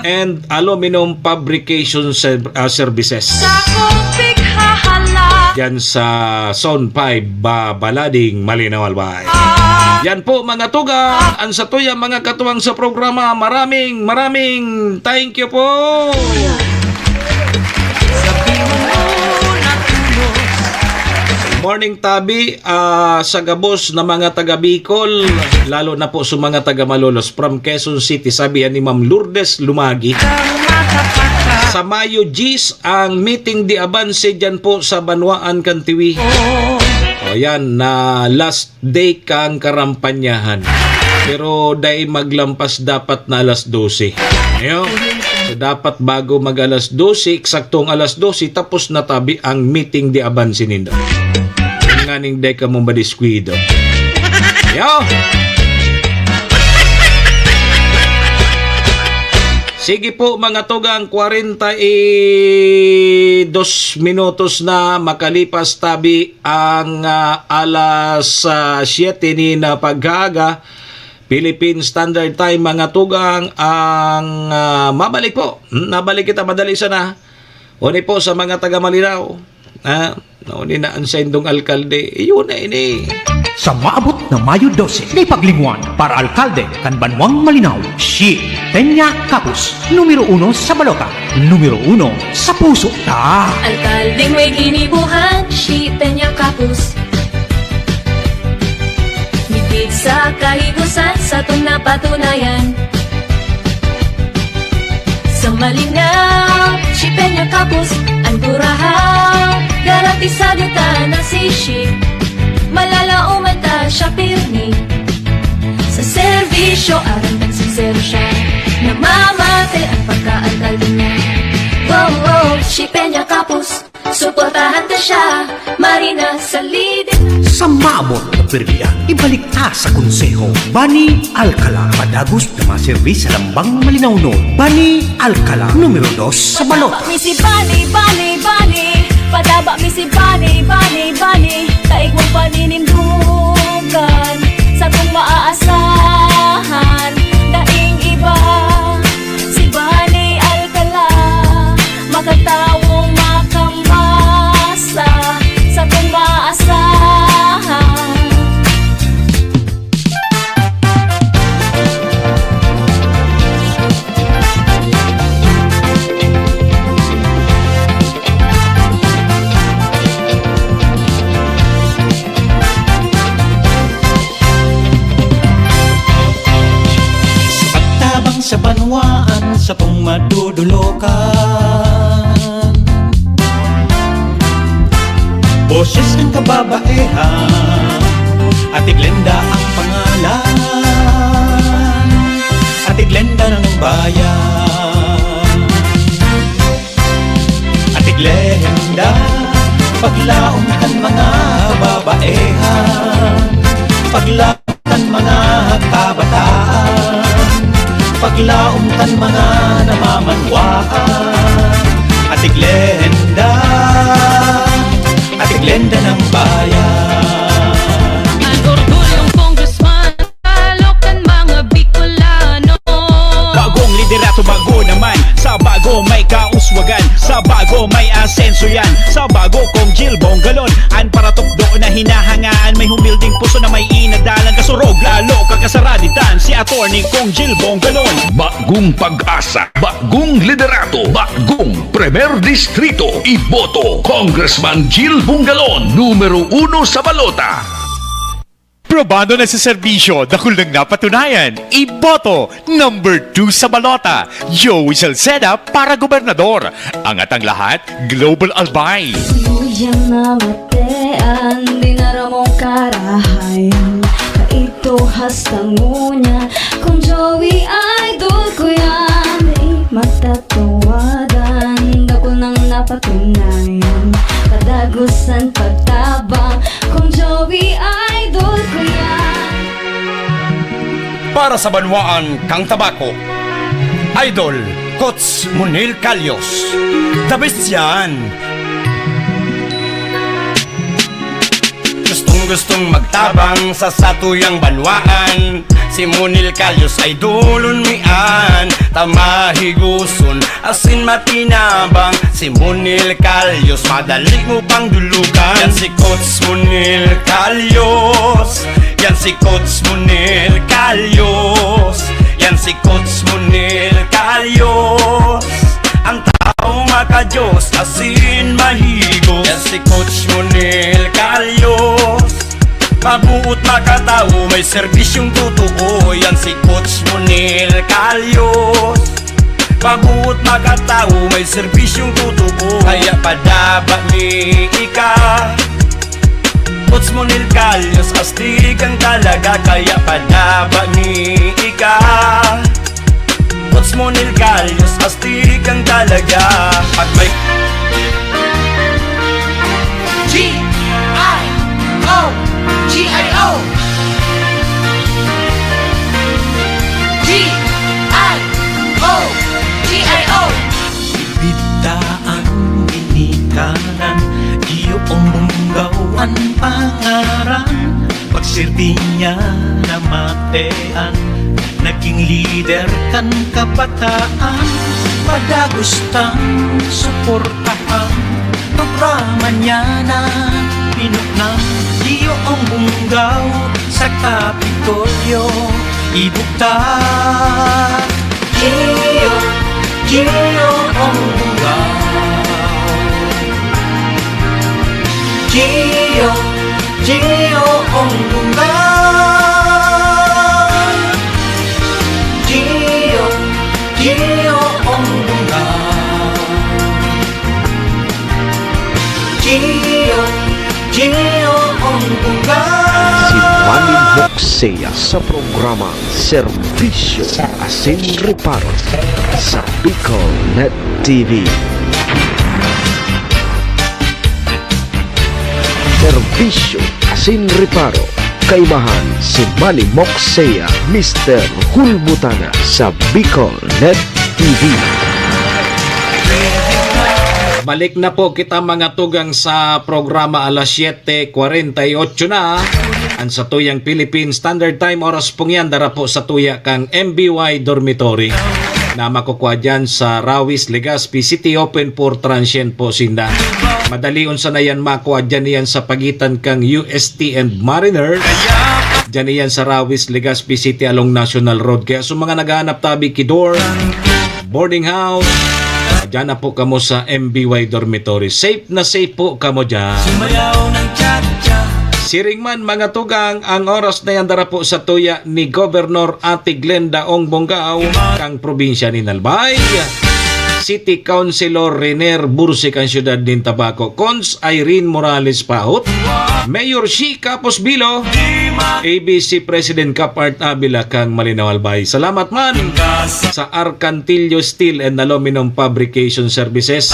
and Aluminum Fabrication Serv-, ah, Services. Sa kupig hahala. Yan sa Zone five, Ba-, Balading, Malinao, Albay. Yan po, mga tugang, ang satuya, mga katuwang sa programa. Maraming, maraming thank you po. Morning, tabi, ah, sa gabos na mga taga Bicol, lalo na po sa mga taga Malolos from Quezon City, sabi ni Ma'am Lourdes Lumagi. Sa Mayo diyes ang meeting de avance dyan po sa Banwaan kan Tiwi. O yan, na last day kan karampanyahan. Pero dai maglampas dapat na alas dose. Ayo. So, dapat bago mag alas dose, eksaktong alas dose, tapos na tabi ang meeting de avance nindo. Nganing dai kamo madiskuido. Yo! Sige po, mga tugang, kwarenta y dos minutos na makalipas tabi ang, ah, alas, ah, siyete nin pag-aaga, Philippine Standard Time, mga tugang, ang, ah, mabalik po. Hmm, nabalik kita madali sana. Uni po sa mga taga Malinao. Ah, nauni na ang saindong alkalde. Iyo na ini. Sa maabot na Mayo dose, di paglingwan para alkalde kan Banwang Malinao, si Peña Capus, numero uno sa balota, numero uno sa puso ta. Alkaldeng may ginibohan, si Peña Capus. Midbid sa kahibusan, satong napatunayan. Sa Malinao, si Peña Capus, an kurahaw, garantisado ta na si Shi. Malalaoman ta siya pirmi. Sa serbisyo, aram kan sinsero siya. Namamate ang pagkaalkalde niya. Wow, wow, si Peña Capus, suportahan ta siya. Marina sa lider. Sa maabot na pirdian, ibalik ta sa konseho. Bani Alcala, padagos na maserbi sa lambang malinaw nun. Bani Alcala, numero dos sa balota. Mi si Bani, Bani, Bani. Pataba mi si Bani, Bani, Bani. Kaigwang paninindugan, satong maaasahan, daing iba. Si Bani Alcala, makatawong makambasa, satong maaasahan. madudulokan. Boses kan kababaehan, Ate Glenda ang pangalan. Ate Glenda ng bayan. Ate Glenda, paglaom kan mga babaehan. Paglaom kan mga kabataan, paglaom kan mga namamanwaan. Ate Glenda, Ate Glenda ng bayan. An orgulyong congressman, alok kan mga Bicolano. Bagong liderato, bago naman. Sa bago may kauswagan, sa bago may asenso yan. Sa bago, Cong Jil Bongalon, an paratukdo na hinahangaan, may humilding puso na may inadalan. Kasurog, lalo kakasaraditan, si Attorney Cong Jil Bongalon. Bagong pag-asa, bagong liderato, bagong Primer Distrito. Iboto, Congressman Jil Bongalon, numero uno sa balota. Probado na sa serbisyo, dakul nang napatunayan. Iboto, number two sa balota, Joey Salceda para gobernador. Angat ang lahat, Global Albay. Suyang namatean, di na ramong karahayan. Kaito hasta ngunyan, Cong Joey, idol ko yan. Di matatawadan, dakul nang napatunayan. Kadagusan pagtabang, Cong Joey, idol ko yan. Para sa banwaan kan Tabaco, Idol Coach Monil Calios. The best yan! Gustong-gustong magtabang sa satuyang banwaan. Si Monil Calios ay idolon mi an, ta mahigoson asin matinabang. Si Monil Calios, madali mo pang dulugan. Yan si Coach Monil Calios. Yan si Coach Monil Calios. Yan si Coach Monil Calios. Ang taong maka-Diyos, asin mahigos. Yan si Coach Monil Calios. Mabuot, makatawo, may serbisyong totoo. Yan si Coach Monil Calios. Mabuot, makatawo, may serbisyong totoo. Kaya padaba mi ika, Coach Monil Calios, astig ang talaga. Kaya padaba mi ika, Coach Monil Calios, astig ang talaga. Pag may G I O, G I O. G I O, G I O. Bibigta an ginikanan, iyo ang bunggaw an pangaran. Pagserbi niya namatean, naging lider kan kabataan. Padagos tang suportahan, programa niya na pinuknang. Iyo ang bunggaw sa Kapitolyo, ibugtak. Gio, Gio ang bunggaw. Gio, Gio ang bunggaw. Gio, Gio ang bunggaw. Gio, Gio ang bunggaw. Si Manny Moksea sa programa Serbisyo asin Reparo sa Bicol Net T V. Serbisyo asin Reparo, kaimahan si Manny Moksea, Mister Hulbutana sa Bicol Net T V. Balik na po kita, mga tugang, sa programa. Alas siyete kwarenta y ocho na. Ang satuyang Philippine Standard Time, oras pong yan, dara po sa tuya kang M B Y Dormitory na makukwa dyan sa Rawis, Legazpi City. Open for transient po sinda. Madali unsa na yan makwa dyan, yan sa pagitan kang U S T and Mariner. Dyan yan sa Rawis, Legazpi City along National Road. Kaya sa mga naghahanap tabi, Kidor, boarding house, dyan na po kamo sa M B Y Dormitory. Safe na safe po kamo dyan. Sumayaw ng cha-cha. Siring man, mga tugang, ang oras na yan dara po sa tuya ni Gobernador Ate Glenda Ong Bongao, kang probinsya ni Albay, City Councilor Renier Bursik ang siyudad nin Tabaco, Cons Irene Morales Pahot, Mayor Shi Capos Bilo, A B C President Cap Art Avila kang Malinao Albay. Salamat man sa Arcantillo Steel and Aluminum Fabrication Services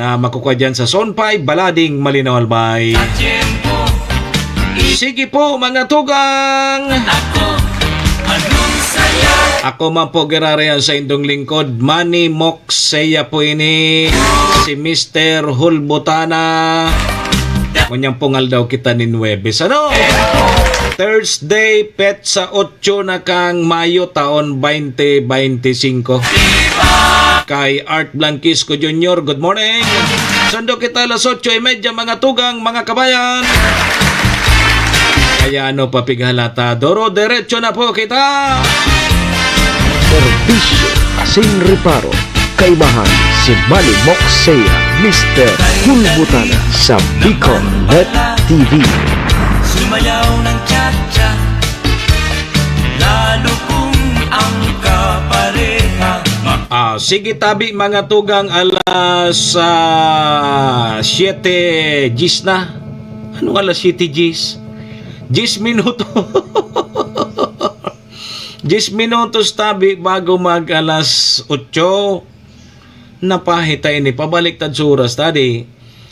na makukwa dyan sa Zone five, Balading, Malinao Albay. Sige po, mga tugang! Ako man po, giraray an saindong lingkod, Manny Moxeya po ini, si Mister Hulbutana. Ngunyan pong aldaw kita nin Huwebes. Ano? Thursday, petsa otso na kang Mayo, taon twenty twenty-five. Kay Art Blanquisco Junior, good morning. Sundo kita alas otso y media, mga tugang, mga kabayan. Kaya ano pa pighalata? Doro, diretso na po kita. Serbisyo asin reparo. Kaibahan si Manny Moxeya, Mister Hulbutana sa Bicol Net T V. Sumayaw ng cha-cha, lalo kung ang kapareha. Ah, sige tabi, mga tugang, alas, ah, siyete diyes na. Anong alas siyete diyes? Diyes minuto. Diyes minutos tabi bago mag alas otso. Napahita ini, pabaliktad sa oras, tadi.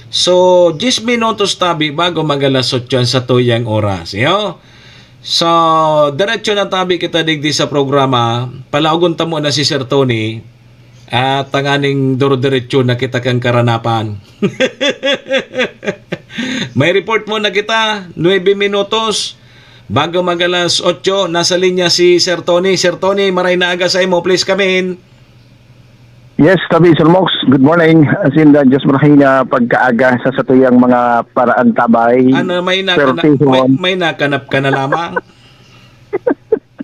So, diyes minutos tabi bago mag alas otso ang satuyang oras, iyo. So, diretso na tabi kita digdi sa programa. Palaogon ta muna si Sir Tony. At tanganing duro-diretso na kita kan karanapan. May report muna kita, nuebe minutos bago mag alas otso. Nasa linya si Sir Tony. Sir Tony, maray na aga sa imo. Please come in. Yes, tabi, Sir Mox. Good morning. As in, uh, Diyos marahay na pagkaaga sa satuyang mga paraantabay. Ano, may nakanap, may, Pertihon. May nakanap ka na lamang?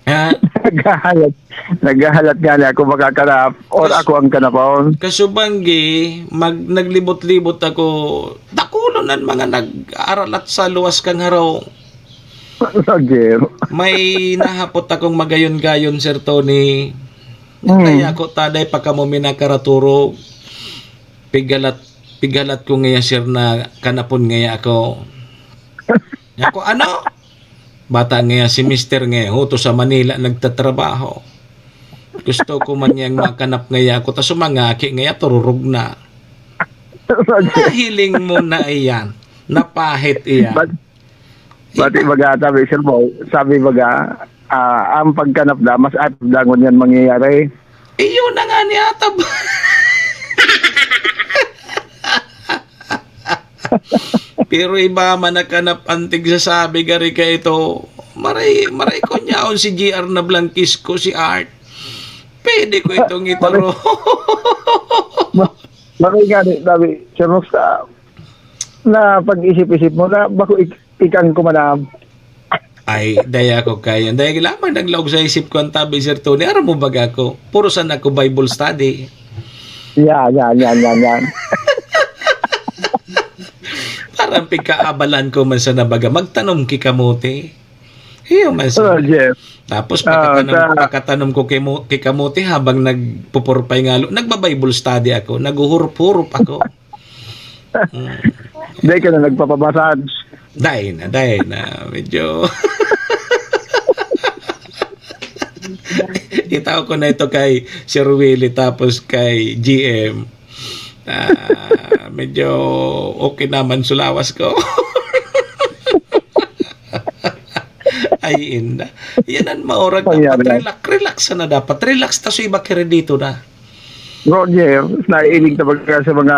Ha? Naghahalat. Naghahalat nga niya ako makakanap or Kas-, ako ang kanapon. Kasubanggi, mag-, naglibot-libot ako. Dakulon ang mga nag-aaralat sa luwas kang harong. Roger. May nahapot akong magayon-gayon, Sir Tony. Mm. Kaya ako, taday pa kamo minakaraturog. Pigalat, pigalat ko ngaya, sir, na kanapon ngaya ako. Ako, ano? Bata ngaya si mister ngaya, huto sa Manila nagtatrabaho. Gusto ko man niyang makanap ngaya ako, ta sumangaki ngaya, tururog na. Nahiling mo na iyan. Napahit iyan. But, bati baga, sabi, sir mo, sabi baga, ah, ang pagkanap na, mas atab dangon yan mangyayari. Iyo na nga ni atab. Pero iba man nakanap antig sa sabi, gari ka ito. Maray, maray ko niyaon si G R na Blanquisco, si Art. Pwede ko itong ituro. Ma-, maray nga ni, sabi, sir mo, sa, na pag-isip-isip mo na, bako ik-, ikang kumanab. Ay, daya ko kayo. Daya lamang naglaog sa isip ko ang tabi, Sir Tony. Aram mo baga ako? Puro san ako Bible study. Yan, yan, yan, yan, yan. Parang pigkaabalan ko man sa nabaga, magtanom ki kamote. Iyo man sa Oh, yes. Tapos Ah, pagkatanom, sa pagkatanom ko kay mo-, kay kamote habang nagpupurpay ngalo, nagba-Bible study ako, naghuhurup-hurup ako. Mm. Dai ka na nagpapamassage. Dai na, dai na. Medyo itao ko na ito kay Sir Willie tapos kay G M. Ah, medyo okay naman sulawas ko. Ay, inda. Yan ang maurag. Pangyari. Dapat relax, relax na dapat. Relax ta so iba kredito na. Roger, naiinig talaga sa mga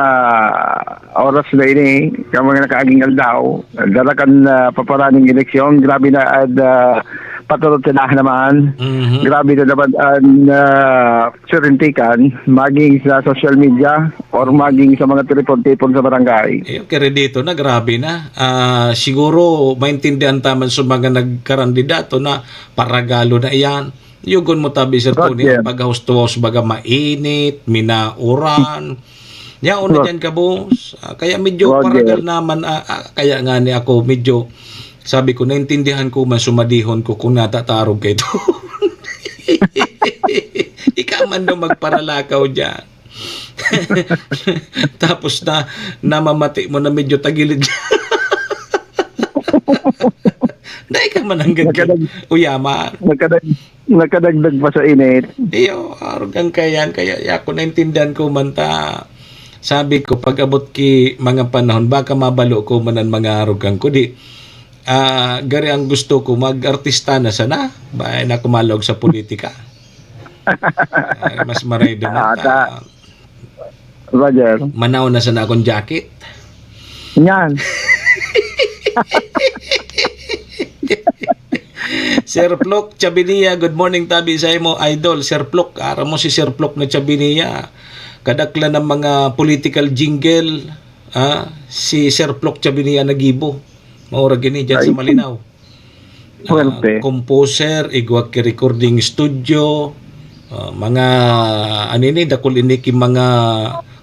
oras na ini, sa mga nakaaging aldaw. Dala kan, ah, paparaning eleksyon, grabe na, ad, ah, paturot sila naman. Mhm. Grabe na naman ang, ah, sirintikan, maging sa social media or maging sa mga tipon-tipon sa barangay. Eh, kaya dito na, grabe na. Ah, siguro, maintindihan taman sa mga nagkarandidato na paragalo na iyan. Yugon mo tabi, Sir Tony, Roger. Ang paghahustuhos, baga mainit, minauran. Yaon na Wa- dyan ka, boss. Ah, kaya medyo Roger. Paragal naman, ah, ah, kaya nga ni ako, medyo, sabi ko, naintindihan ko man, sumadihon ko kung natatarog kayo. Ikaw man daw magparalakaw dyan. Tapos na, namamati mo na medyo tagilid. Dahil ka man hanggang Nagkadag- uyaman. Nagkadag- Nakadagdag pa sa init. Iyo, arugang kayan, kaya, ya, kung naintindihan ko man ta, sabi ko, pag-abot ki mga panahon, baka mabalo ko man ang mga arugang ko, di, ah, gari ang gusto ko, mag-artista na sana, bayan ako malog sa politika. Ay, mas maray doon Ah, ta- ta- Roger. Manaw na sana akong jacket. Yan. Sir Plok Chabinia, good morning, tabi sa imo, idol. Sir Plok, ara mo si Sir Plok na Chabinia. Kadaklan ng mga political jingle, ah, si Sir Plok Chabinia nagibo. Maurag ini dyan sa Ay. Malinaw. Ah, Swerte. Composer, igwa ki recording studio, ah, mga, ano ini, dakul ini ki mga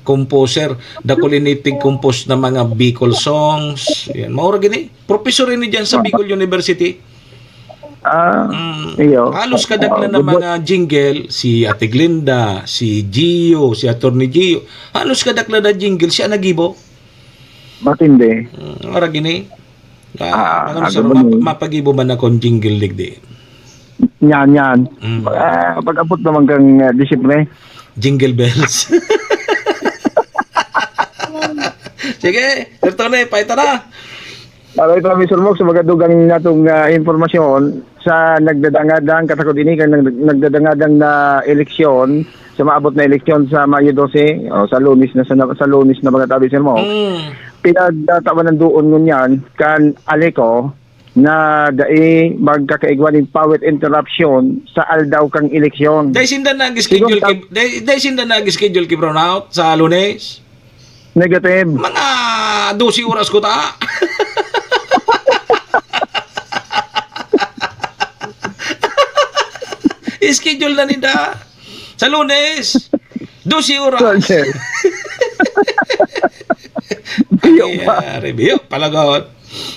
composer, dakul ini tig-compose na mga Bicol songs. Yan, maurag ini. Professor ini dyan sa Ah. Bicol University. Ah, Mm. iyo. Halos kadaklan Oo, ng good. Mga jingle, si Ate Glenda, si Gio, si Attorney Gio. Halos kadaklan na jingle, siya nagibo. Matindi. Mm, maurag ini. Ah, Ah, ano, ano sir, ba map-, ni? Mapagibo man akong jingle digdi. Yan, yan. Mm. Ah, pag-abot naman kang, ah, Disyembre. Jingle bells. Sige, Sir Tony, paita na. Alright, Mami Surmok, sa mga dugang natong, ah, impormasyon, sa nagdadangadang, katakod ini kan nag-, nagdadangadang na eleksyon, sa maabot na eleksyon sa Mayo dose, o sa Lunes na, sa, sa Lunes na, mga tabi, Sir Mo. Mm. Pinagtatawan ng doon ngunyan kan Aleco na dai magkakaigwa nin power interruption sa aldaw kan eleksyon. Dai sinda nag-schedule Siguro ki, dai, dai sinda nag-schedule ki brownout sa Lunes? Negative. Mga dose oras ko ta. Schedule na ninda. Sa Lunes, dose oras. Roger. Biyo pa. Ay, ah, review, palagot.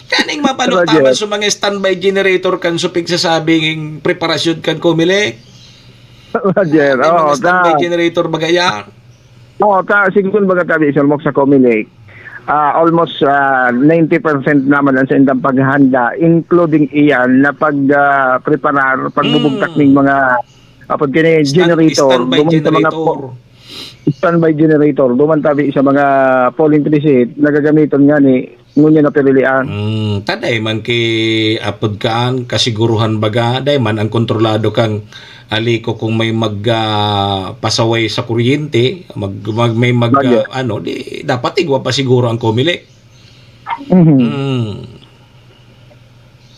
Kaning mapano Roger. Taman sa mga standby generator kan supig sasabing preparasyon kan Comelec? Roger, May mga oo, standby ta- generator ba gaya? Oo, ta-, sigun baga tabi, Sir Mok, sa Comelec, ah, almost, ah, ninety percent naman ang sa indang paghahanda, including iyan na pag, ah, preparar, pagbubugtak Mm. ning mga, apod kini, Stand-, generator, standby duman sa mga generator. po-, standby generator, duman tabi sa mga polling precinct, nagagamiton nga ni ngunyan na pirilian. Mm, ta dai man ki apod kaan, kasiguruhan baga, dai man ang kontrolado kang Aleco kung may mag, ah, pasaway sa kuryente, mag, mag, may mag, Bagay. Ah, ano, di, dapat igwa pa siguro ang Comelec. Mhm. Mm.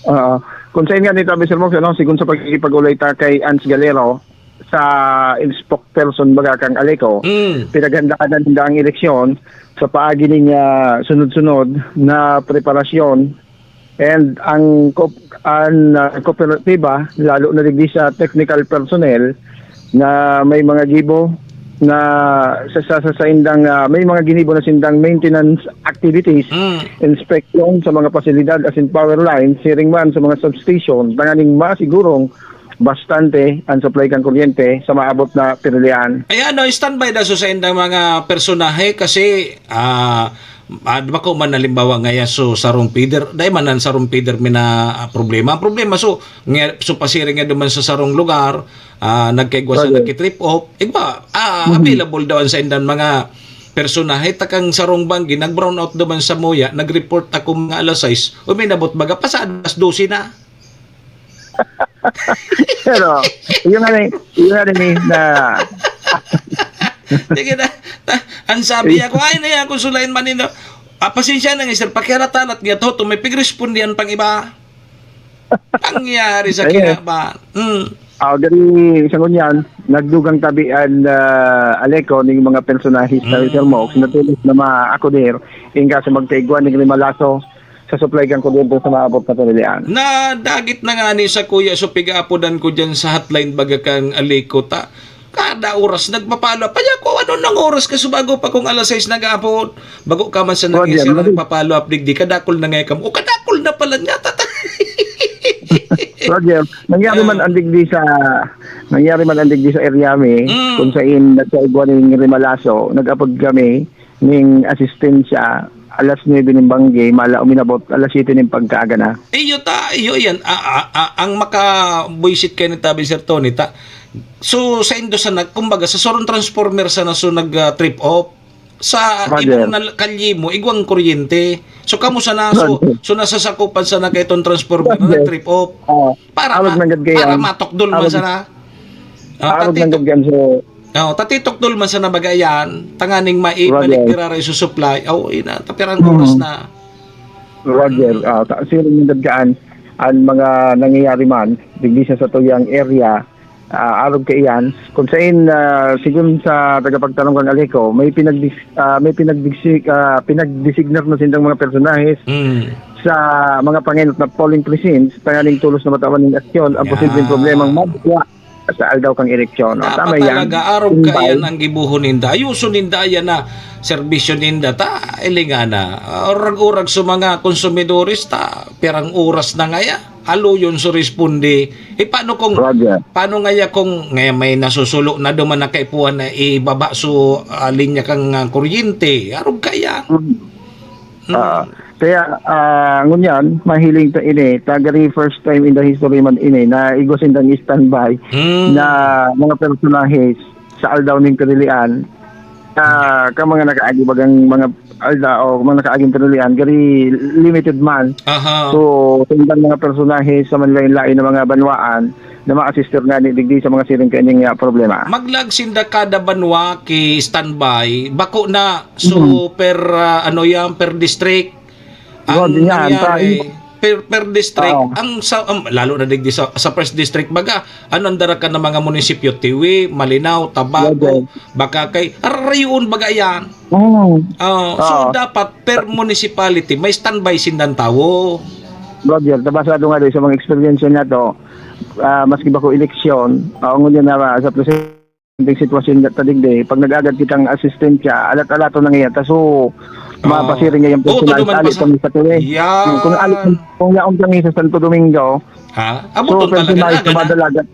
Oo. Kung sa inyo, Anita Bisermos, ano, sigun sa pagkikipag-ulay ta kay Ans Galero, sa spokesperson baga kang Aleco, Mm. pinaghandaan na ninda ang eleksyon sa paagi nin, ah, sunod-sunod na preparasyon, and ang ko-, an, ah, kooperatiba, lalo na digdi sa technical personnel na may mga gibo na sa, sa, sa, sa indang, ah, may mga ginibo na sindang maintenance activities, Mm. inspection sa mga pasilidad asin power lines, siring man sa mga substation, tanganing masigurong bastante ang supply kan kuryente sa maabot na pirilian. Ay, ano, standby na so sa indang mga personahe kasi, ah, ah, bako man halimbawa ngayon so sarong feeder, dai man ang sarong feeder may na, ah, problema. Ang problema so, nga, so pasiring nga duman sa sarong lugar, ah, nagkaigwa sa Roger. Nagki-trip off, igwa, ah, Mhm. Available daw sa indang mga personahe, takang sarong banggi, nag-brownout duman sa Moya, nag-report ako mga alas sais, uminabot baga, pasado alas dose na. Pero, yung ano, yung ano ni, na Sige na, na, ang sabi ako, "Ay, na yan, kung sulayan man nino." Ah, pasensya na nga, sir, pakiaratalat nga to, to, may pigrespondihan pang iba. Pangyari sa Ayan. Kinaban. Mm. Ah, gani sa ngunyan, nagdugang tabi an, ah, Aleco ning mga personahe sa Mm. Sir Mox, natulos na maakoder, inga sa magkaigwa ning rimalaso sa supply kan kuryente sa maabot na pirilian. Nadagit na nga ni sa kuya, so piga-apodan ko dyan sa hotline baga kang Aleco ta. Kada oras nagpa-follow up. Kaya ko, ano nang oras ka subago pa kung alas sais na gapon? Bago ka man sa Roger, nag-isa na nagpa-follow up digdi, kadakol na nga kamo. O, kadakol na pala niya, tata. Roger, nangyari Ah. man ang digdi sa nangyari man ang digdi sa area mi, Mm. kung sain nagkaigwa ning rimalaso, nag-apod kami ning asistensya alas nuebe ning banggi, mala uminabot alas siyete ning pagkaaga na. Iyo ta, iyo yan. A, a, a, ang makabuisit kayo ni tabi, Sir Tony, ta, so, sa indo sana, kumbaga, sa surong transformer sana, so, nag, ah, trip off. Sa Roger. Ibong na kalye mo, igwang kuryente. So, kamo sana, so, Roger. So, nasasakupan sana kayo itong transformer na Roger. Nag-trip off. Oo. Para Awag ma-, nanggad kayo para yan. Matukdol man Awag sana. Ah, awag tatito-, nanggad yan, so, oh, tatitukdol man sana baga yan, tanganing maibalik Roger. Tirara isusupply. Oh, ina, tapirang Mm. oras na. Roger, Mm. ah, ta-, siring nanggad kaan, ang mga nangyayari man, digdi sa satuyang area, ah, arog kaiyan, kung sain, ah, sigun sa tagapagtanom kan Aleco, may pinagdis-, ah, may pinagdisi-, ah, pinagdesignar na sindang mga personahes Mm. sa mga pangenot na polling precincts, tanganing tolos na matawan ning aksyon ang posibleng Yan. Problemang madwa sa aldaw kan eleksyon. O, Dapat tama yan. Talaga, arog Kumbay. Kaiyan ang gibuhon ninda. Ayuson ninda yan na serbisyo ninda. Ta, ilingana. Urag-urag sa mga konsumidores, ta, pirang oras na ngaya. Haluyon sa responde. Eh, paano kung, Roger. Paano ngaya kung ngaya may nasusulo na duman na kaipuhan na ibaba so, ah, linya kang, ah, kuryente? Arog kaya. Mm. Mm. Ah, kaya, ah, ngunyan, mahiling ta ini, tagari first time in the history man ini, na igwa sindang standby Mm. na mga personahes sa aldaw ning kadilian, ah, ka mga nakaagi bagang mga alda o mga nakaaging kanulian, gari limited man. Aha. So, sa ibang mga personahe sa manlain-lain na mga banwaan na ma-assist ngani digdi sa mga siring kaining, ah, problema. Maglag sinda kada banwa ki standby, bako na, so, Mhm. per, ah, ano yan, per district. Yun, Ang din yan. Sa nangyari, iba per, per district, Oo. Ang sa, um, lalo na digdi sa, sa first district, baga, ano ang darakan ng mga munisipyo? Tiwi, Malinao, Tabaco, Yun, yun. Bacacay, rayon baga yan. Mm. Oh, so Oo. Dapat per municipality, may standby sindang tawo. Roger, tabasado nga doon sa mga experience na to, ah, maski bako eleksyon, ah, ngunyan na sa presenteng sitwasyon na tadigdi, pag nag-agad kitang asistensya, alat-alato na ngayon, ta so, Oo. Mapasiring ngayon Oo, personal, tuduman ali pa sa pang isa tuloy. Yan. Hmm, kung ali, kung yaon kami sa Santo Domingo, Ha? So, Abuton talaga personal, na, agad na. Madalagan.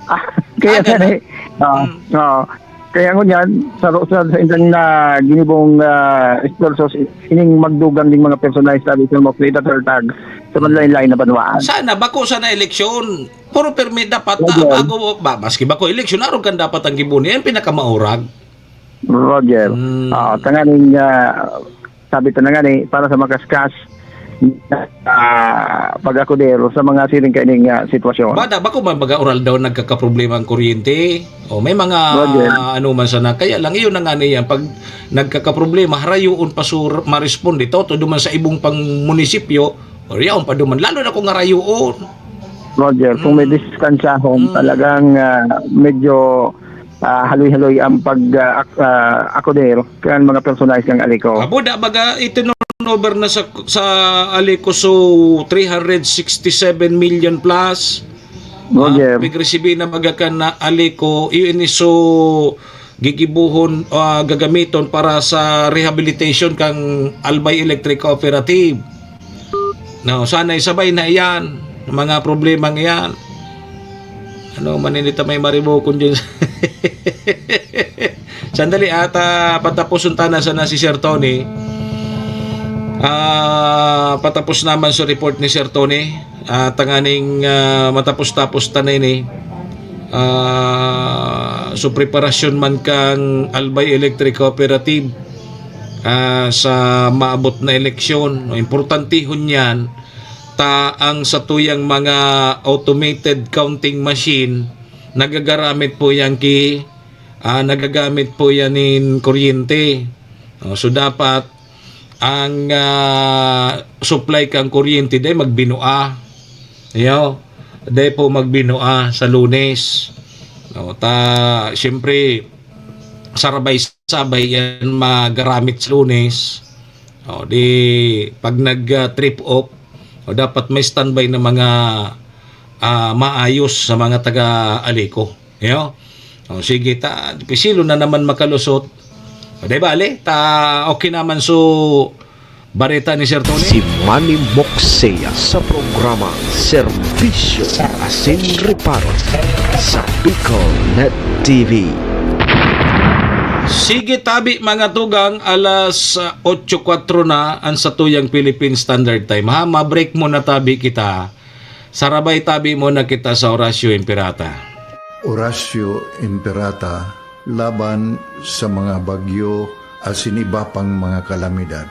Ah, kaya Agad nga na. Eh. Ah, Hmm. Ah. Kaya ngunyan, sa, sa, sa indang na ginibong, ah, esfuerzos, ining magdugang ding mga personahe sa Rizal Mosque, itatartag sa manlain-lain na banwaan. Sana, bako sana eleksyon. Puro permi dapat, Roger. Ah, bago, ba, maski bako eleksyon, arog kan dapat ang gibuni. Yan pinakamaurag. Roger. Hmm. Ah, tanganing, ah, sabi ta na nga ni, para sa makaskas, ah, pag-akudir sa mga siring kaining, ah, sitwasyon. Bada, bako man baga oral daw nagkakaproblema ang kuryente. O, may mga Roger. Ano man sana. Kaya lang, iyon na nga niya. Pag nagkakaproblema, harayoon pa sur, maresponde. Toto duman sa ibong pang munisipyo, o yaon pa duman. Lalo na kung harayoon. Roger, kung may Mm. distansyahon, Mm. talagang, ah, medyo, ah, haloy-haloy ang pag, ah, ak-, ah, akudir kan mga personahe kan Aleco. Abo, da, baga, itinurnover na sa, sa Aleco, so, three hundred sixty-seven million plus. Roger. Ah, pigresibi na baga kan na Aleco, iyon iso gigibuhon, ah, gagamiton para sa rehabilitation kan Albay Electric Cooperative. No, sana isabay na iyan, mga problemang iyan. Ano, maninita may maribokon dyan. Sandali, at, ah, patapuson ta na sana si Sir Tony. Ah, patapos naman sa report ni Sir Tony. Ah, tanganing, ah, matapos-tapos ta na ini. Ah, so, preparasyon man kang Albay Electric Cooperative, ah, sa maabot na eleksyon. Importantehon yan, ta ang satuyang mga automated counting machine, nagagaramit po yan ki, ah, nagagamit po yan nin kuryente. Oh, so, dapat ang, ah, supply kang kuryente dai magbinua. Iyo, dai po magbinua sa Lunes. No, ta, siyempre, sarabay-sabay yan magaramit sa Lunes. O, di, pag nag, ah, trip off, o, dapat may standby na mga, ah, maayos sa mga taga Aleco. Iyo? O, sige, ta, pisilo na naman makalusot. O, di bale, ta, okay naman so bareta ni Sir Tony. Si Manny Moxea sa programa Serbisyo asin Reparo sa Bicol Net T V. Sige, tabi, mga tugang, alas, ah, otso kwatro na ang satuyang Philippine Standard Time. Ha, ma-break muna tabi kita. Sarabay tabi muna kita sa Orasyo Imperata. Orasyo Imperata laban sa mga bagyo asin iba pang mga kalamidad.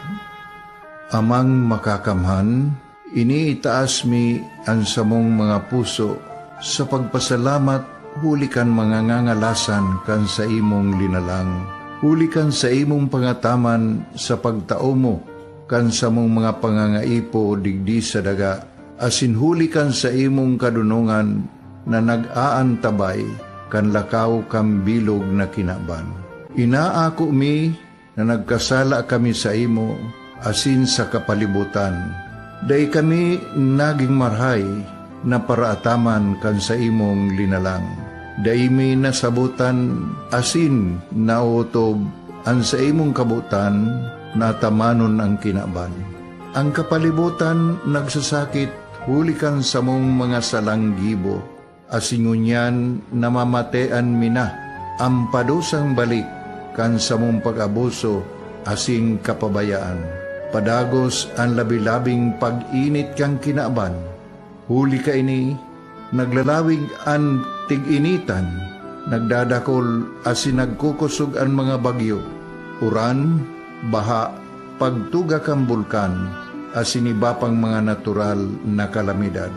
Amang Makakamhan, iniitaas mi an samong mga puso sa pagpasalamat huli kan mga ngangalasan kan saimong linalang, huli kan saimong pangataman sa pagtao mo kan samong mga pangangaipo digdi sa daga, asin huli kan saimong kadonongan na nag-aantabay kan lakaw kan bilog na kinaban. Inaako mi na nagkasala kami saimo asin sa kapalibotan. Dai kami nagin marahay na paraataman kan saimong linalang. Dai mi nasabotan asin naotob an saimong kabotan na atamanon an kinaban. An kapalibotan nagsasakit huli kan samong mga salang gibo, asin ngunyan namamatean mi na an padusang balik kan samong pag-abuso asin kapabayaan. Padagos an labi-labing pag-init kan kinaban, huli kaini, naglalawig an tig-initan, nagdadakol asin nagkukosog an mga bagyo, uran, baha, pagtuga kan bulkan, asin iba pang mga natural na kalamidad.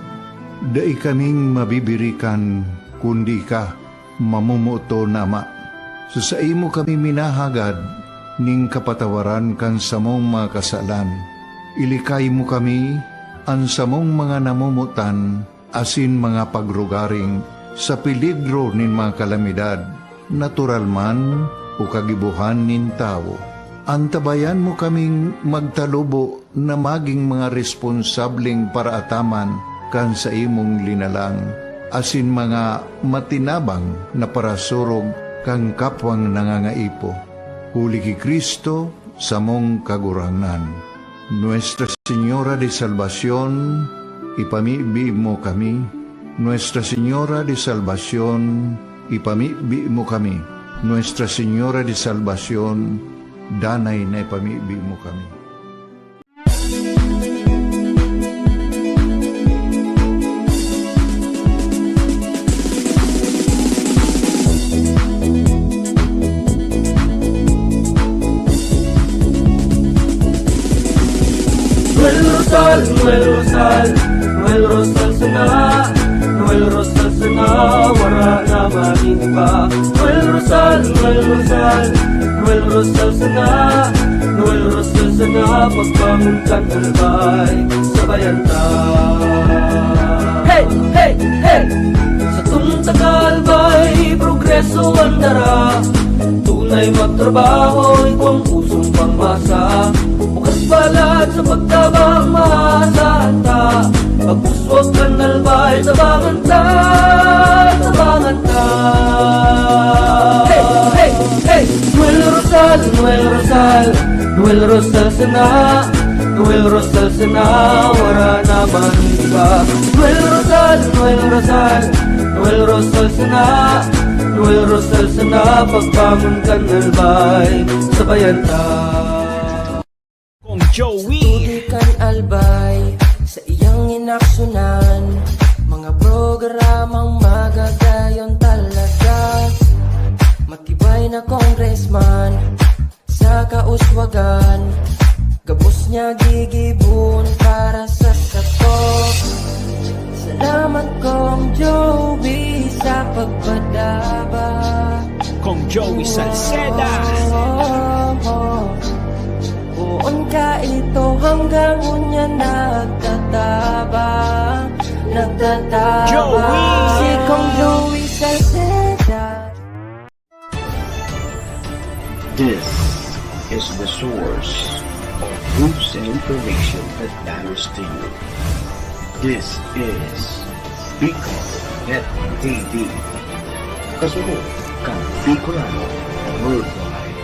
Dai kaming mabibirikan, kundi ika, mamomoton na Ama. Sa saimo kami minahagad nin kapatawaran kan samong mga kasalan. Ilikay mo kami, an samong mga namomotan, asin mga pagrugaring sa peligro nin mga kalamidad, natural man o kagibohan nin tawo. Antabayan mo kaming magtalubo na magin mga responsableng paraataman kan saimong linalang, asin mga matinabang na parasurog kan kapwang nangangaipo. Huli ki Cristo, samong Kagurangnan. Nuestra Señora de Salvacion, ipamibi mo kami. Nuestra Señora de Salvacion, ipamibi mo kami. Nuestra Señora de Salvacion, danay na ipamibi mo kami. Noel Rosal, Noel Rosal, Noel Rosal sana, Noel Rosal sana, wara na man iba. Noel Rosal, Noel Rosal, Noel Rosal sana, Noel Rosal sana, pagbangon kan Albay, sabayan ta. Hey, hey, hey! Satong taga Albay, progreso an dara. Tunay magtrabaho, igwang pusong pangmasa. Bukas palad sa pagtabang, maasahan ta. Pagpuswag kan Albay, tabangan ta, tabangan ta. Hey, hey, hey! Noel Rosal, Noel Rosal, Noel Rosal sana, Noel Rosal sana, wara na man iba. Noel Rosal, Noel Rosal, Noel Rosal sana, Noel Rosal sana, pagbangon kan Albay, sabayan ta. Kong Joey. Tudoy kan Albay sa iyang inaksyonan, mga programang magagayon talaga. Matibay na congressman sa kauswagan, gabos niya gigibon para sa sato. Salamat, Kong Joey, sa pagpadaba. Kong Joey Salceda. Poon ka ito hanggang ngunyan nagtatabang, nagtatabang. Joey! Si Kong Joey Salceda. This is the source of news and information that matters to you. This is Bicol Net T V. Kasunod, Kan Bicolano Worldwide.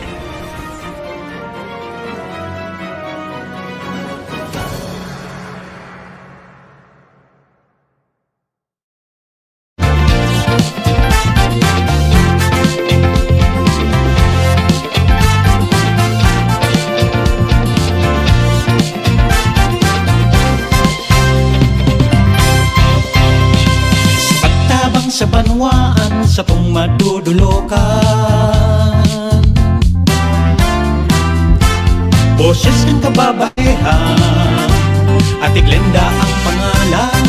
Sa pagtabang sa banwaan, satong madudulokan. Boses kan kababaehan, Ate Glenda ang pangalan.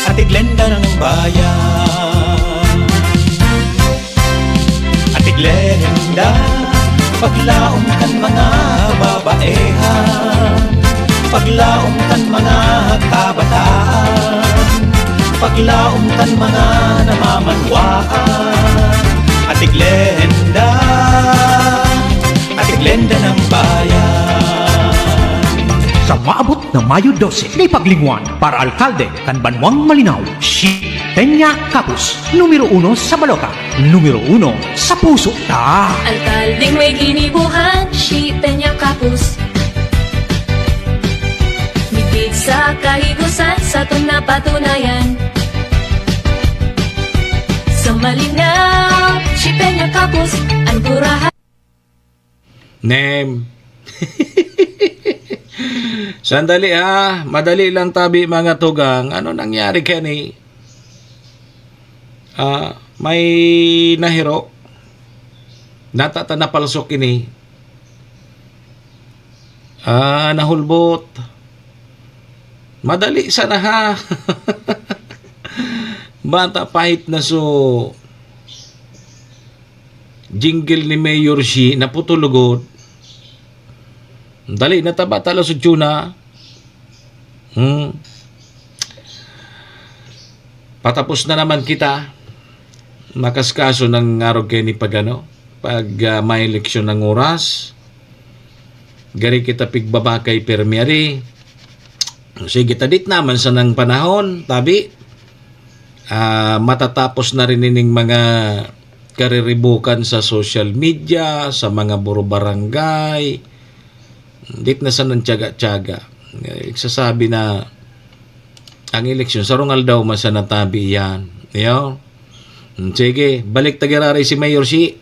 Ate Glenda ng bayan. Ate Glenda, paglaom kan mga babaehan, paglaom kan mga kabataan, paglaom kan mga namamanwaan. Ate Glenda, Ate Glenda ng bayan. Sa maabot na Mayo dose, may paglingwan para alkalde kan Banwang Malinao, si Peña Capus, numero uno sa balota, numero uno sa puso ta. Alkaldeng may ginibuhan, si Peña Capus. Midbid sa kahigosan, satong napatunayan. Sa Malinao, si Peña Capus, an kurahan. Name. Sandali ha, madali lang tabi mga tugang. Ano nangyari kani? Ah, may nahiro. Natata napalsok ini. Ah, nahulbot. Madali sana ha. Bata pahit na so jingle ni Mayor Shi, naputol lugod. Dali na ta ba, talasod yun, ha? Hmm. Patapos na naman kita. Makaskaso ng arog kayo ni pag, ano, pag, ah, may eleksyon ng oras. Gari kita pigbabakay permi ari. Sige, tadit naman sa nang panahon, tabi. Ah, matatapos na rin ining mga kariribukan sa social media, sa mga buro barangay. Dit na sa nang tiyaga-tiyaga. Eh, sasabi na ang eleksyon, sarong aldaw man sa natabi yan. Yo? Sige, balik ta giraray si Mayor si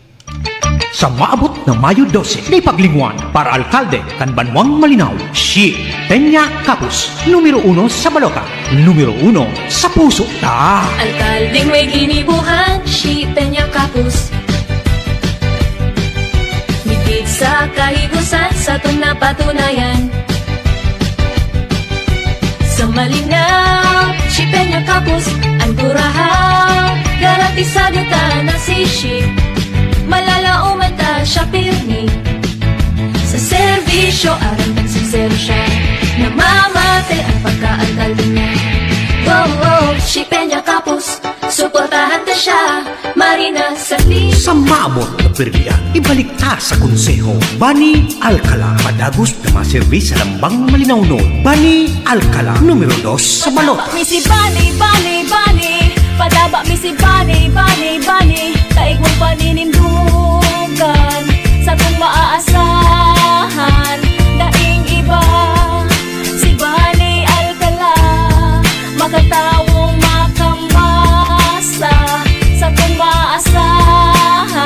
Sa maabot na Mayo dose, may paglingwan para alkalde kan Banwang Malinao, si Peña Capus, numero uno sa balota, numero uno sa puso ta. Alkaldeng may ginibuhan, si Peña Capus. Midbid sa kahigosan, satong napatunayan. Sa Malinao, si Peña Capus, an kurahaw. Garantisado ta na si Shi, malalaoman ta siya pirmi. Sa serbisyo, aram kang sinsero siya, namamate ang pagkaalkalde niya. Go, go, si Peña Capus, suportahan ta siya. Marina Sali. Sa maabot na pirmihan, ibalik ta sa konseho. Bani Alcala, padagos na maserbi sa lambang malinaw nun. Bani Alcala, numero dos sa balota. Mi si Bani, Bani, Bani, padaba mi si Bani, Bani, Bani, kaigwang paninindugan, satong maaasahan, daing iba, si Bani Alcala. Makatawong makambasa sa kung maasahan.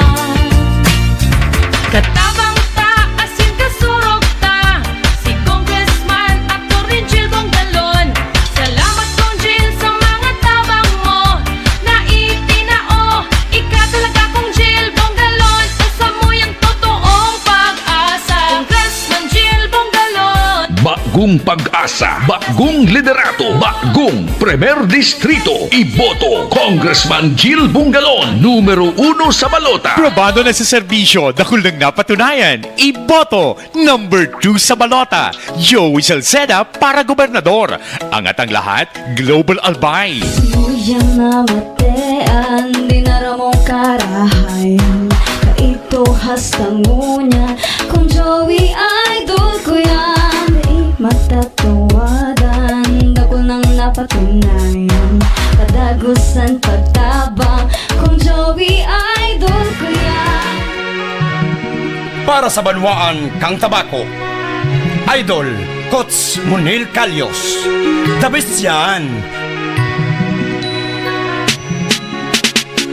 Katabang ta asin kasurog ta, si Congressman Attorney Jil Bongalon. Salamat, Cong Jil, sa mga tabang mo na itinao. Ika talaga, Cong Jil Bongalon, isa mo yang totoong pag-asa. Congressman Jil Bongalon. Bagong pag-asa, bagong liderato, bagong Primer Distrito. Iboto, Congressman Jil Bongalon, numero uno sa balota. Probado na sa serbisyo, dakul nang napatunayan. Iboto, number two sa balota. Joey Salceda para gobernador. Angat ang lahat, Global Albay. Suyang namatean, dinaramong karahayan. Kaito hasta ngunyan, Cong Joey, idol ko yan. Di matatawadan, dakul nang napatunayan. Kadagosan pagtabang, Cong Joey, idol ko yan. Para sa banwaan kang Tabaco, Idol Coach Monel Calios, the best yan.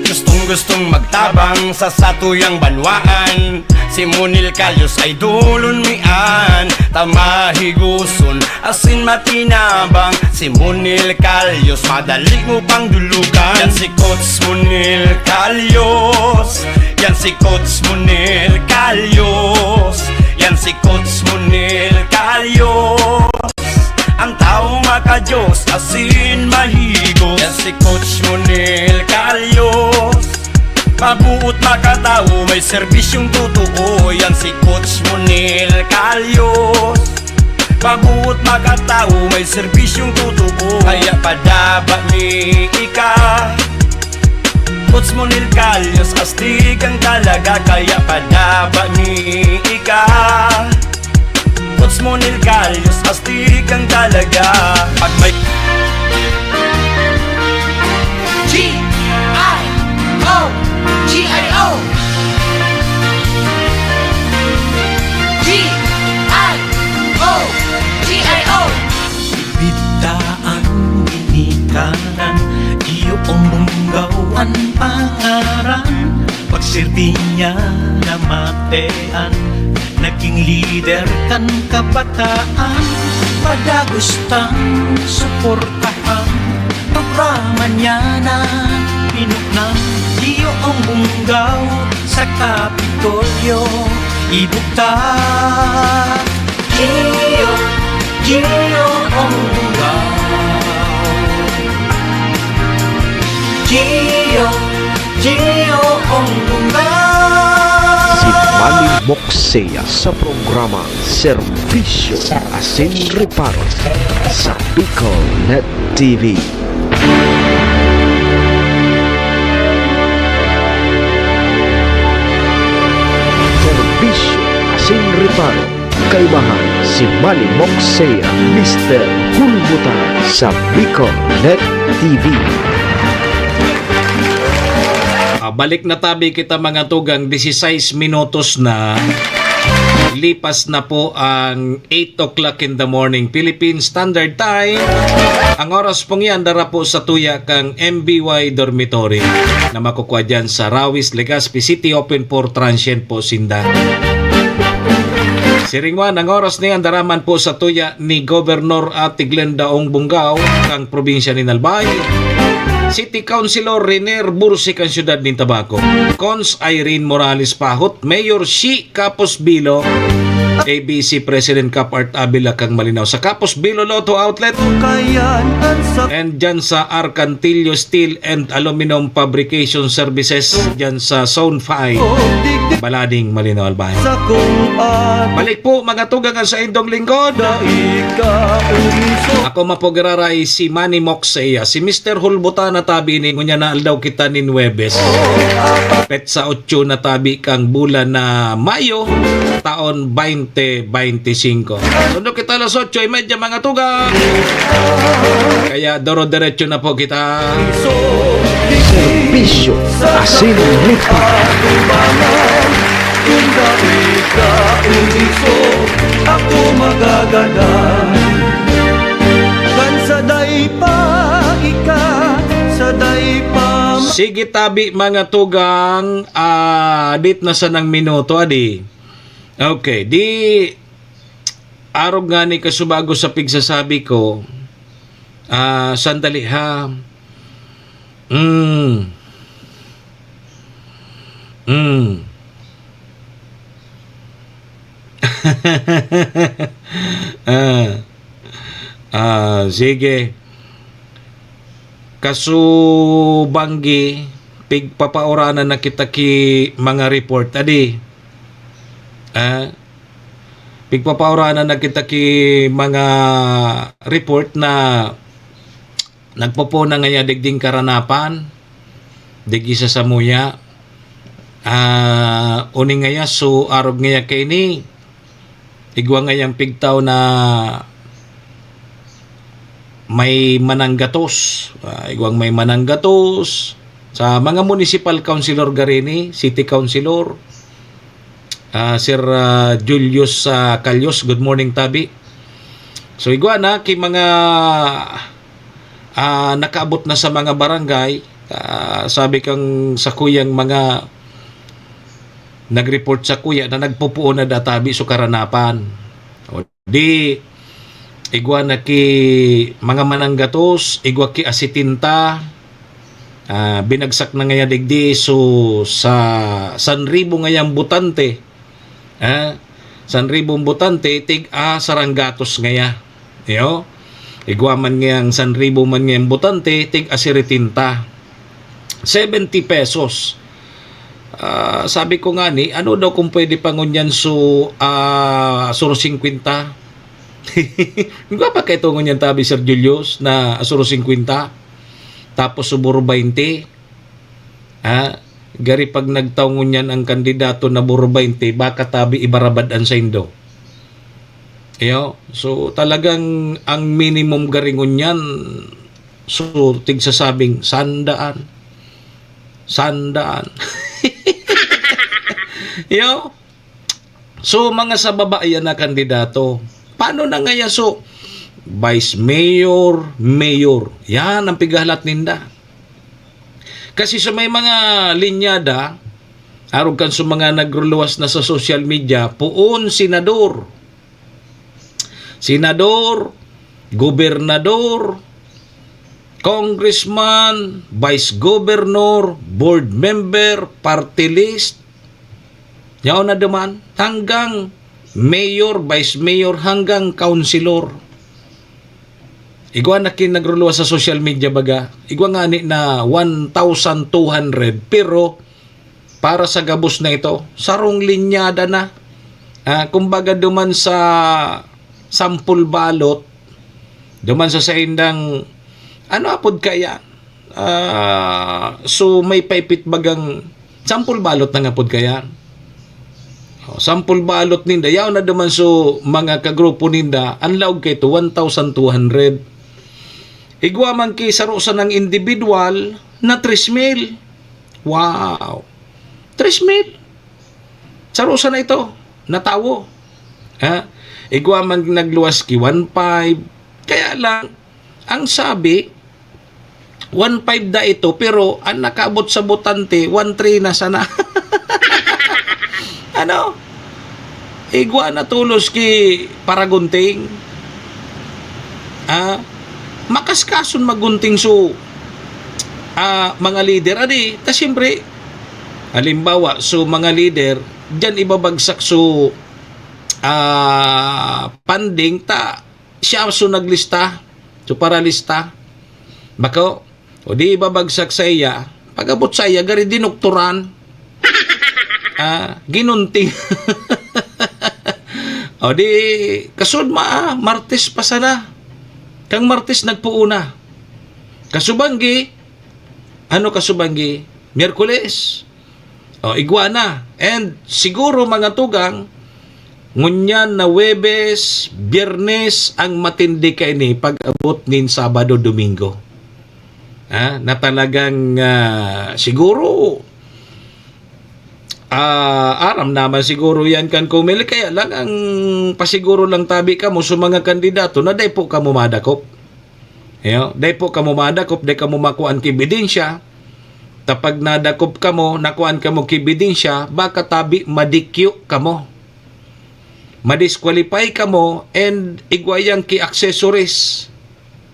Gustong-gustong magtabang sa satuyang banwaan, si Monel Calios ay dulon mian. Tamahigoson asin matinabang, si Monel Calios madali mo pang dulugan. Yan si Coach Monel Calios, yan si Coach Monel Calios, yan si Coach Monel Calios. Ang taong makadiyos, asin mahigos. Yan si Coach Monel Calios. Mabuot, makatawo, may serbisyong totoo. Yan si Coach Monel Calios. Mabuot, makatawo, may serbisyong totoo. Kaya padaba mi ika. Coach Monel Calios, astig ang talaga. Kaya padaba mi ika. Coach Monel Calios, astig ang talaga. Pag may G I O, G I O. G I O, G I O. Bidaan, ginikanan, iyo ang bunggaw an pangaran. Pagsirti niya namatean, naging lider kan kabataan. Padagos tang suportahan, programa niya na pinuknang. Iyo ang bunggaw sa Kapitolyo, ibugtak. Gio, Gio ang bunggaw. Gio, Gio ang bunggaw. Si Manny Moksea sa programa Serbisyo asin Reparo sa Bicol Net T V. Serbisyo asin Reparo. Kaimahan si Manny Moksea, Mister Hulbutan sa Bicol Net T V. Ah, balik na tabi kita, mga tugang, dieciséis minutos na. Lipas na po ang eight o'clock in the morning, Philippine Standard Time. Ang oras pong yan, dara po sa tuya kang M B Y Dormitory na makukuha dyan sa Rawis, Legazpi City. Open for transient po sinda. Siring man, ang oras na yan, dara man po sa tuya ni Gobernador Ate Glenda Ong Bungao, kang probinsya ni Albay. City Councilor Renier Bursic ang siyudad nin Tabaco. Cons Irene Morales Pahot, Mayor Shi Capos Bilo, A B C President Cap Art Avila kang Malinao sa Capos Bilo Lotto Outlet, and dyan sa Arcantillo Steel and Aluminum Fabrication Services, dyan sa Zone five, Balading, Malinao, Albay. Balik po, mga tugang, sa indong lingkod. Ako man po giraray si Manny Moksea, si Mister Hulbutan na tabi ni, ngunyan na aldaw kita nin Huwebes. Petsa otso na tabi kang bulan na Mayo, taon twenty twenty-five. Sundo kita alas otso y media, mga tugang. Kaya doro-diretso na po kita. Serbisyo asin reparo. Kung dai ka uniso, ako magagadan. Kan saday pa ika, saday pa ma- Sige tabi, mga tugang, ah, dit na sanang minuto, adi. Okay, di arog ngani kasubago sa pigsasabi ko, ah, sandali ha. Mm. Mm. Ah. Ah, sige. Kasubanggi, pigpapauranan na kita ki mga report, adi. Ah, pigpapauranan na kita ki mga report na nagpupuna ngaya digding karanapan, digdi sa samuya. Ah, uni ngaya, so, arog ngaya kaini, igwa ngayang pigtaw na may mananggatos. Ah, igwang may mananggatos, Sa mga municipal councilor garini, city councilor, ah, Sir, ah, Julius, ah, Calios, good morning, tabi. So, igwa na, ki mga, ah, nakaabot na sa mga barangay, ah, sabi kang sa kuyang mga nag-report sa kuya na nagpupuon na databi so karanapan. O di, igwa na ki mga mananggatos, igwa ki asitinta, ah, binagsak na ngaya digdi, so sa sanribo ngayang botante, ah, sanribong botante, tig-a saranggatos ngaya. Iyo, igwa man ngayang sanribo man ngayang botante, tig-a siritinta. Seventy pesos. Ah, sabi ko nga ni, ano daw kung pwede pa ngunyan so, ah, suro singkwenta? Igwa pa kay to ngunyan tabi, Sir Julius, na suro singkwenta? Tapos suburo baynte? Ha? Gari pag nagtaw ngunyan ang kandidato na buro baynte, baka tabi ibarabad an saindo. Iyo, so talagang ang minimum gari ngunyan, so tigsasabing sandaan. Sandaan. Iyo, so mga sa baba, iyan na kandidato. Paano na ngaya so vice mayor, mayor? Yan ang pighahalat ninda. Kasi sa may mga linyada, arog kan sa mga nagruluwas na sa social media, poon senador. Senador, gobernador, congressman, vice governor, board member, party list, yaon na duman, hanggang mayor, vice mayor, hanggang councilor. Igwa na kin nagruluwas sa social media baga. Igwa ngani na one thousand two hundred, pero para sa gabos na ito, sarong linyada na. Ah, kumbaga duman sa sample ballot, duman sa saindang, ano apod kaya? Ah, so may paipit bagang sample ballot na nga pod kaya. Oh, sample ballot ninda. Yaon na duman so mga kagrupo ninda, ang laog kay to, one thousand two hundred. Igwa man ki saro sanang individual na tres mil. Wow! Tres mil. Saro sana ito na tawo. Ha? Igwa man nagluwas ki one five. Kaya lang, ang sabi, one five da ito, pero ang nakaabot sa botante, one three na sana. Ano? Igwa na tolos ki paragunting. Ah, makaskason magunting so, ah, mga leader. Adi, ta siyempre, halimbawa, so mga leader, diyan ibabagsak so, ah, funding, ta siya so naglista, so paralista. Bako, o di ibabagsak sa iya, pag-abot sa iya, gari dinukturan. Ah, ginunting. O di, kasud ma, ah, Martes pa sana. Kang Martes nagpuuna. Kasubanggi, ano kasubanggi? Miyerkules. O, igwa na. And siguro, mga tugang, ngunyan na Huwebes, Biyernes, ang matindi kaini pag-abot nin Sabado, Domingo. Ah, na talagang, ah, siguro, ah, aram naman siguro yan kan Comelec. Kaya lang, ang pasiguro lang tabi kamo sa mga kandidato na dai po kamo madakop. Iyo, dai po kamo madakop, dai kamo makuan ki ebidensya. Ta pag nadakop kamo, nakuan kamo ki ebidensya, baka tabi madikyo kamo. Madisqualify kamo and igwa yan ki accessories,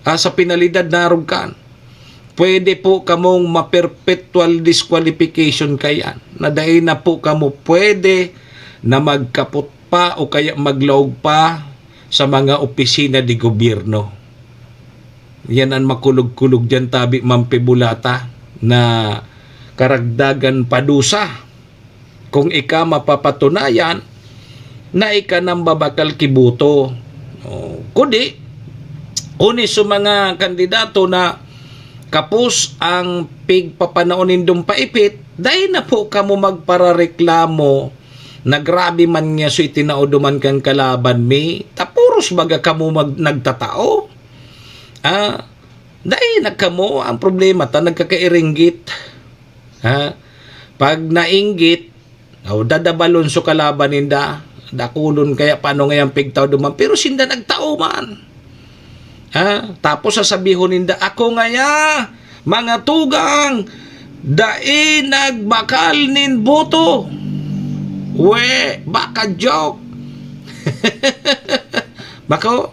ah, sa penalidad na arog kan. Pwede po kamong ma-perpetual disqualification kayan, na dai na po kamo pwede na magkapot pa o kaya maglaog pa sa mga opisina de gobyerno. Yan an makulog-kulog diyan, tabi, Ma'am Pebulata, na karagdagan pa dusa. Kung ika mapapatunayan na ika nambabakal ki boto. O, kundi, huni sa mga kandidato na kapos ang pigpapanao nindong paipit, dai na po kamo magparareklamo na grabe man nga so itinao duman kan kalaban mi, ta puros baga kamo mag-, nagtatao. Ah, dai na kamo, ang problema ta nagkakairinggit. Ha? Pag nainggit, o, dadabalon so kalaban ninda, dakulon kaya paano ngayang pigtao duman, pero sinda nagtao man. Ha? Tapos sasabihon ninda, "Ako ngaya, mga tugang, dai nagbakal nin boto." We, baka joke. Bako.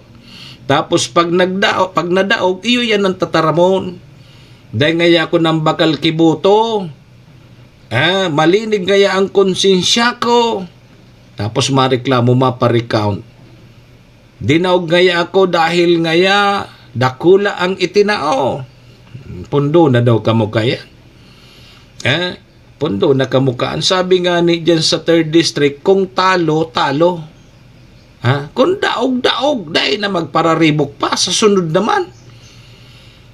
Tapos pag nagdao-, pag nadaog, iyo yan ang tataramon. Dai ngaya ako nambakal ki boto. Ah, malinig ngaya ang konsensya ko. Tapos mareklamo, mapa-recount. Dinaog ngaya ako dahil ngaya dakula ang itinao. Pundo na daw kamo kaya. Eh, pundo na kamo ka. Ang sabi nga ni dyan sa third district, kung talo, talo. Ha? Kung daog, daog. Dai na magpararibok pa sa sunod naman.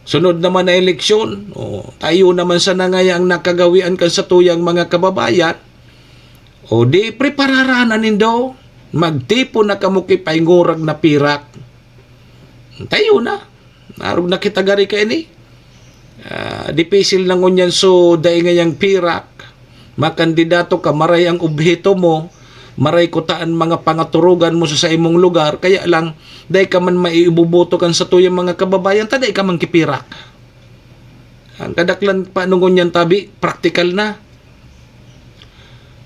Sunod naman na eleksyon. O, tayo naman sana ngaya ang nakagawian kan satuyang mga kababayan. O di, preparara na nindo. Magtipon na kamo ki paingurag na pirak. Tayo na. Arog na kita gari kaini. Ah, dipisil na ngunyan so dai ngayang pirak. Makandidato ka, maray ang obheto mo, maray kuta an mga pangaturugan mo sa saimong lugar, kaya lang, dai ka man maiiboboto kan satuyang mga kababayan, ta dai ka man kipirak. Ang kadaklan pa ngunyan tabi, praktikal na.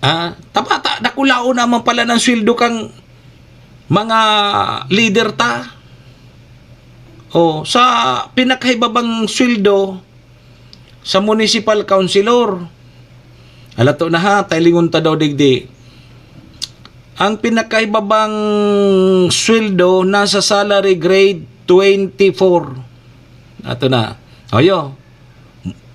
Ah, ta bata, dakulaon naman pala ng sweldo kang mga lider ta. O, sa pinakahibabang sweldo sa municipal councilor. Alato na ha, tailingon ta daw digdi. Ang pinakahibabang sweldo nasa salary grade twenty-four. Ato na. Oyo.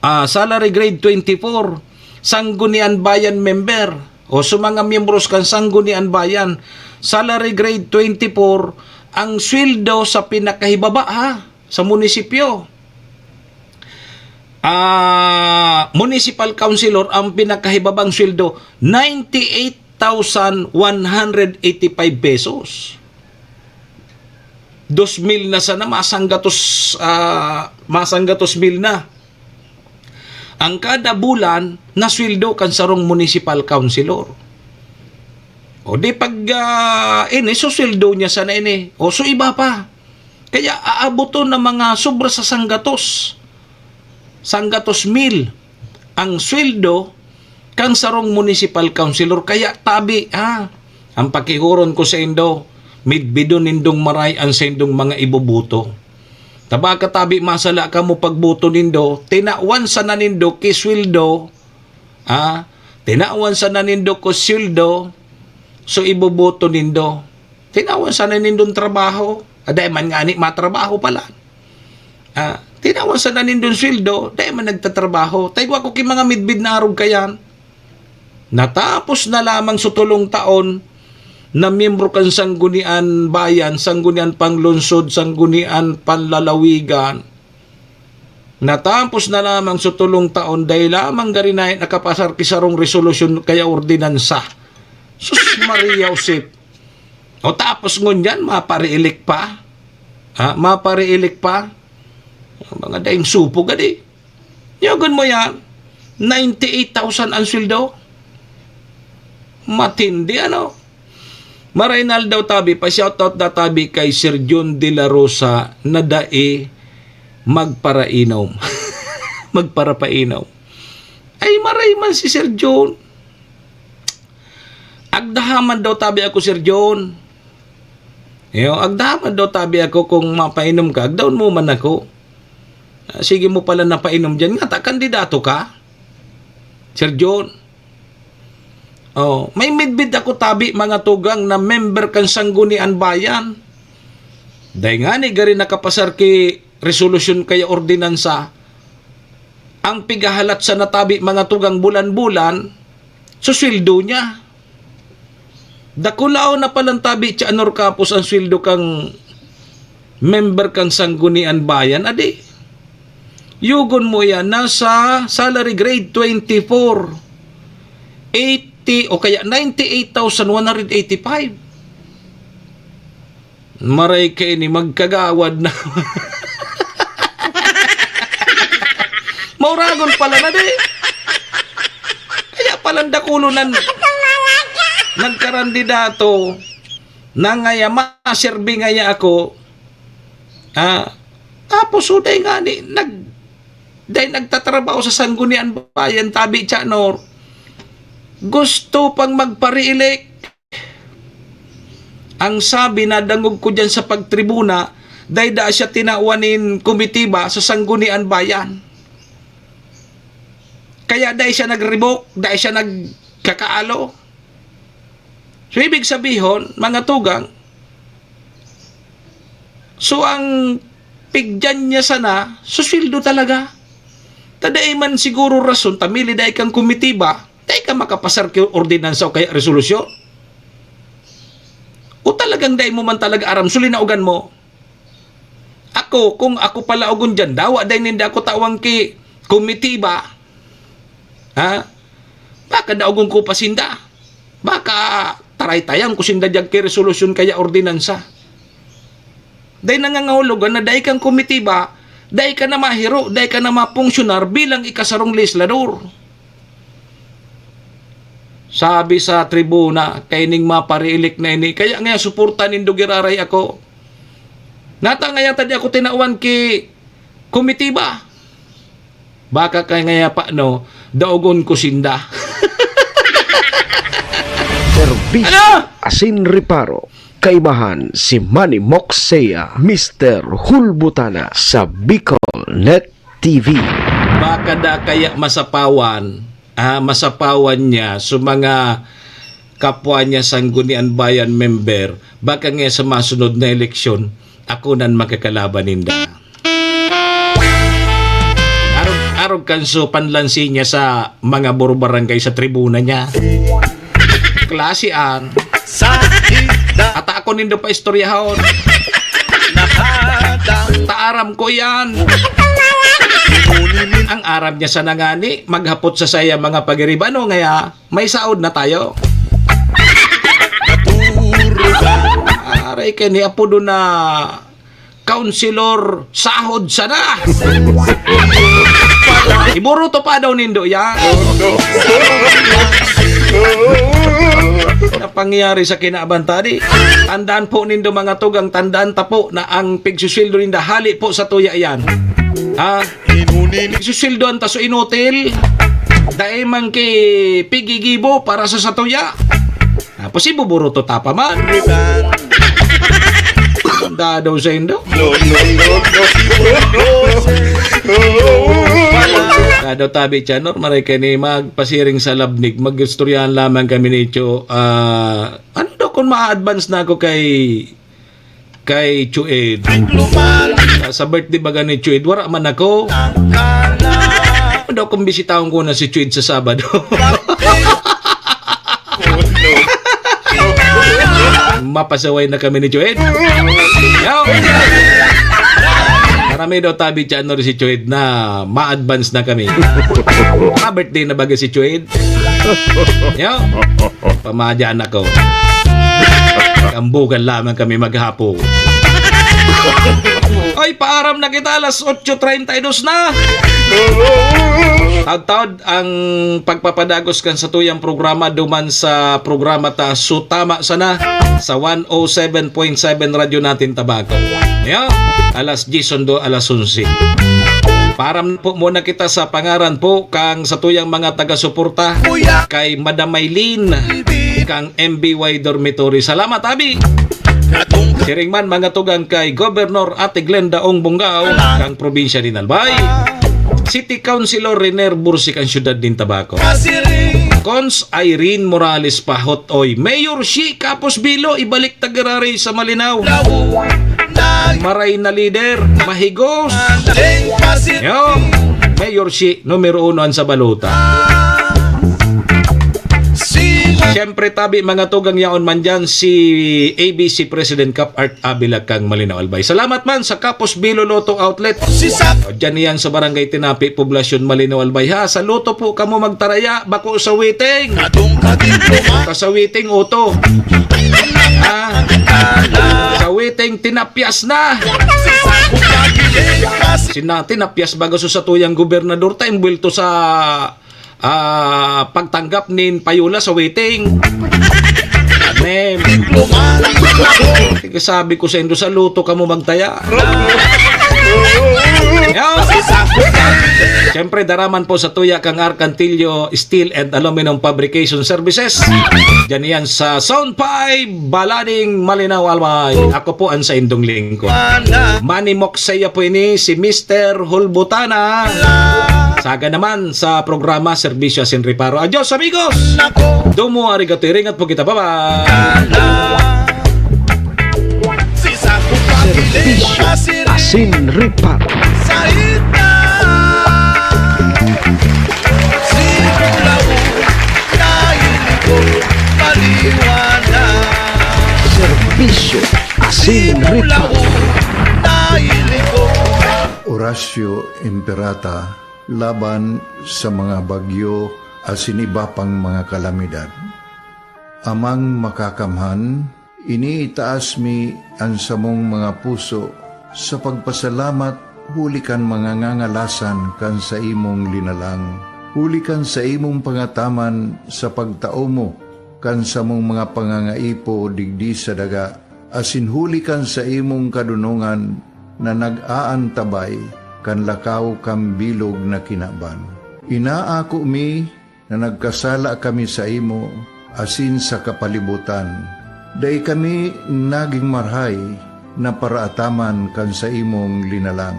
Ah, salary grade twenty-four. Sanggunian Bayan member. O sa mga miyembros kan Sanggunian Bayan. Salary grade twenty-four. Ang sweldo sa pinakahibaba, ha, sa munisipyo. Ah, municipal councilor, ang pinakahibabang sweldo, ninety-eight thousand one hundred eighty-five pesos. Dos mil na sana, masanggatos, ah, masanggatos mil na. Ang kada bulan, nasweldo kan sarong municipal councilor. O di pag, ah, ini, susweldo niya sana ini. O so iba pa. Kaya aaboton na mga sobra sa sanggatos. Sanggatos mil ang sweldo kan sarong municipal councilor. Kaya tabi, ha, ang pakihuron ko sa indo, midbidon nindong maray an saindong mga iboboto. Ta baka tabi masala kamo pagboto nindo, tinawan sana nindo ki sweldo, ha, tinawan sana nindo ko sweldo, so iboboto nindo. Tinawan sana nindong trabaho. Aday man ngani matrabaho pala. Ah, tinawan sana nindong sweldo, dai man nagtatrabaho. Ta igwa ko ki mga midbid na arog kayan. Natapos na lamang sa tulong taon na miyembro kan Sanggunian Bayan, Sanggunian Panglungsod, Sanggunian Panlalawigan. Natapos na lamang sa tulong taon, dai lamang gari na nakapasar ki sarong resolusyon kaya ordinansa. Sus Maria Josep. O tapos ngunyan, mapare-elect pa? Ha? Mapare-elect pa? Mga daing supo gadi. Yagon mo yan, ninety-eight thousand ang sweldo. Matindi, ano? Maray na aldaw tabi, pa-shoutout da tabi kay Sir John De La Rosa na dai magparainom. Magparapainom. Ay, maray man si Sir John. Agdahaman daw tabi ako, Sir John. Iyo, agdahaman daw tabi ako kung mapainom ka, agdahon mo man ako. Ah, sige mo pala napainom dyan. Nga ta, kandidato ka? Sir John. Oh, may midbid ako tabi, mga tugang, na member kan Sanggunian Bayan. Dai ngani gari nakapasar ki resolusyon kaya ordinansa. Ang pigahalat sa natabi, mga tugang, bulan-bulan, so sweldo niya. Dakulaon na palang tabi, Tiya Anor Capos, ang sweldo kang member kang Sanggunian Bayan, adi. Yugon mo yan, nasa salary grade twenty-four, eighty o kaya ninety-eight thousand one hundred eighty-five. Maray kaini, magkagawad na. Mauragon pala na, di. palandakulo nan nagkarandidato na ngaya maserbi ngaya ako. Ah, tapos uday ngani nag-, dai nagtatrabaho sa Sangguniang Bayan, tabi, Chanor. Gusto pang magpa-re-elect. Ang sabi, nadangog ko diyan sa pagtribuna, dai daa siya tinawan nin komitiba sa Sangguniang Bayan. Kaya dai siya nag-revoke, dai siya nagkakaalo. So, ibig sabihon, mga tugang, so, ang pigyan niya sana, susweldo talaga. Ta dai man siguro rason, ta mili dai kang komitiba, dai ka makapasar ki ordinansa o kaya resolusyon. O talagang dai mo man talaga aram, so linaogan mo. Ako, kung ako palaogon diyan, dawa dai ninda ako tawan ki komitiba, ha? Baka daogon ko pa sinda. Baka taraytayan ko sinda diyan ki resolusyon kaya ordinansa. Dai nangangahulugan na dai kang komitiba, dai ka na mahiro, dai ka na mapunksyonar bilang ikasarong legislador. Sabi sa tribuna, kaining mapa-re-elect na ini, kaya nga suporta nindo giraray ako. Nata ngaya ta di ako tinawan ki komitiba. Baka kaya ngaya pa, no, daogon ko sinda. Serbisyo Ano? asin reparo. Kaibahan si Manny Moxea, Mister Hulbutana sa Bicol Net T V. Baka da kaya masapawan, ah, masapawan niya sa mga kapwa niya Sanggunian Bayan member, baka nga sa masunod na eleksyon, ako nan makakalaban ninda. Arog, arog kan so panlansi niya sa mga burubarangay sa tribuna niya. Klase an. Sa higda Ata ako nindo pa istoryahon. Nakadang. Taaram ko yan. Ngunit Ang aram niya sa nangani, maghapot sa saya mga pagiribano ngaya, may saod na tayo. Aray kay ni apodo na Councilor Sahod sana. Iburuto pa daw nindo yan. Na pangyayari sa kinaabantadi. Tandaan po nindo, mga tugang, tandaan ta po na ang pigsusweldo ninda hali po sa tuya yan. Ha? Pigsusweldoan ta so inutil. Dai man ki pigigibo para sa satuya. Tapos ibuburuto ta pa man. Dadaw sa indo. Dadaw tabi, Chanor, maray ka ni magpasiring sa labnig. Mag-istoryahan lamang kami ni Cho. Ah, ano daw kung ma-advance na ako kay kay Chuid. Sa, sa birthday baga ni Chuid, wara man ako. Ano daw kung bisitahon ko na si Chuid sa Sabado? Mapasaway na kami ni Chuid. Yo! Marami daw tabi dyan, no, si Chuid na ma-advance na kami. Ma-birthday na baga si Chuid. Yo! Pamadyan ako. Kambugan lamang kami maghapon. Oy, paaram na kita, alas otso treinta y dos na. Taod-taod ang pagpapadagos kan satuyang programa duman sa programa ta Sutama Sana sa one oh seven point seven Radyo Natin Tabaco. Yo, alas diyes sundo alas onse. Paaram po muna kita sa pangaran po kang satuyang mga taga-suporta kay Madam Maylene kang M B Y Dormitory. Salamat, abi. Siring man mga tugang kay Gobernador Ate Glenda Ong Bongao kang probinsya nin Albay. City Councilor Riner Bursi kang siyudad nin Tabaco. Cons Irene Morales Pahot, oy. Mayor Shi Kapos Bilo, ibalik ta giraray sa Malinao. Maray na lider, mahigos. Yo, Mayor Shi, numero uno an sa balota. Siyempre, tabi, mga tugang, yaon man dyan si A B C President Cap Art Avila kang Malinao Albay. Salamat man sa Kapos Bilo Lotto Outlet. O, dyan iyan sa Barangay Tinapi, Poblacion, Malinao Albay, ha. Sa Lotto po kamo magtaraya, bako sa waiting. Kasawiting, oto. Ha? Sa waiting, tinapyas na. Sina, tinapyas baga so satuyang gobernador ta, imbuwelto sa ah, pagtanggap nin payola sa wedding. Anem. Sabi ko saindo, sa luto kamo magtaya. Yo! Siyempre, daraman po sa tuya kang Arcantillo Steel and Aluminum Fabrication Services. Diyan yan sa Zone five, Balaning Malinao, Albay. Ako po ang saindong lingkod. Manimok saiya po ini, si Mister Hulbutana. Saga naman sa programa, Serbisyo Asin Reparo. Adios, amigos! Domo arigato, iringat po kita. Bye-bye! Serbisyo Asin Reparo. Serbisyo Asin Reparo. Horacio Imperata laban sa mga bagyo asin iba pang mga kalamidad. Amang Makakamhan, iniitaas mi an samong mga puso sa pagpasalamat huli kan mga ngangalasan kan saimong linalang, huli kan saimong pangataman sa pagtao mo kan samong mga pangangaipo digdi sa daga, asin huli kan saimong kadonongan na nag-aantabay kan lakaw kan bilog na kinaban. Inaako mi na nagkasala kami saimo asin sa kapalibotan. Dai kami nagin marahay na paraataman kan saimong linalang.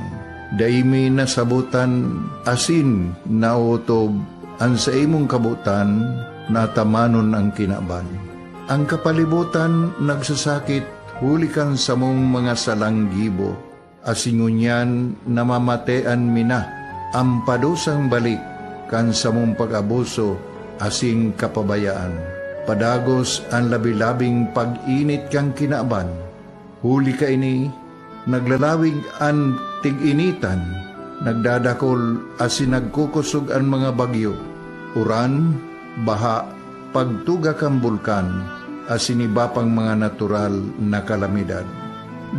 Dai mi nasabotan asin naotob an saimong kabotan na atamanon an kinaban. An kapalibotan nagsasakit huli kan samong mga salang gibo, asin ngunyan namamatean mi na an padusang balik kan samong pag-abuso asin kapabayaan. Padagos an labi-labing pag-init kan kinaban. Huli kaini, naglalawig an tig-initan, nagdadakol asin nagkukosog an mga bagyo, uran, baha, pagtuga kan bulkan, asin iba pang mga natural na kalamidad.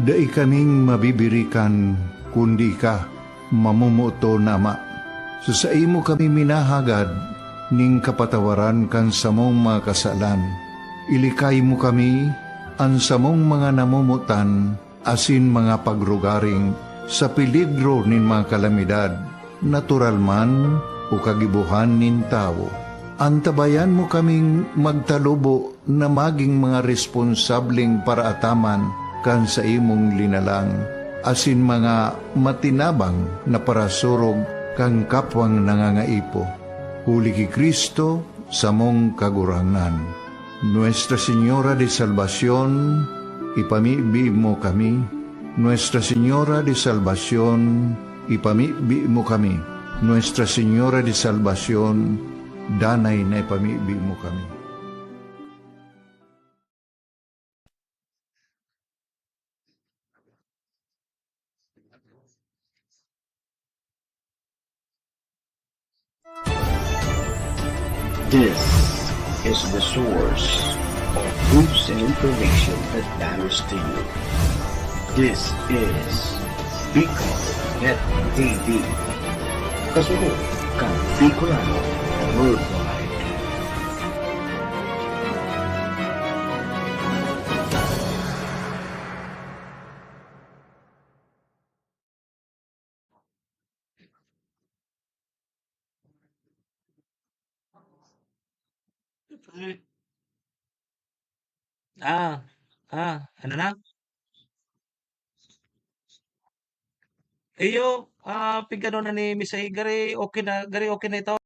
Dai kaming mabibirikan kundi ika, mamomoton na Ama. Sa saimo kami minahagad nin kapatawaran kan samong mga kasalan. Ilikay mo kami, an samong mga namomotan, asin mga pagrugaring sa peligro nin mga kalamidad, natural man o kagibohan nin tawo. Antabayan mo kaming magtalubo na magin mga responsableng paraataman kan saimong linalang, asin mga matinabang na parasurog kan kapwang nangangaipo. Huli ki Cristo, samong Kagurangnan. Nuestra Señora de Salvacion, ipamibi mo kami. Nuestra Señora de Salvacion, ipamibi mo kami. Nuestra Señora de Salvacion, danay na ipamibi mo kami. This is the source of news and information that matters to you. This is Bicol Net T V. Kasunod kan Bicolano Worldwide. Ah, ah, ano na? Iyo, ah, pigano na ni Miss Ai, gari okay na, gari okay na ito?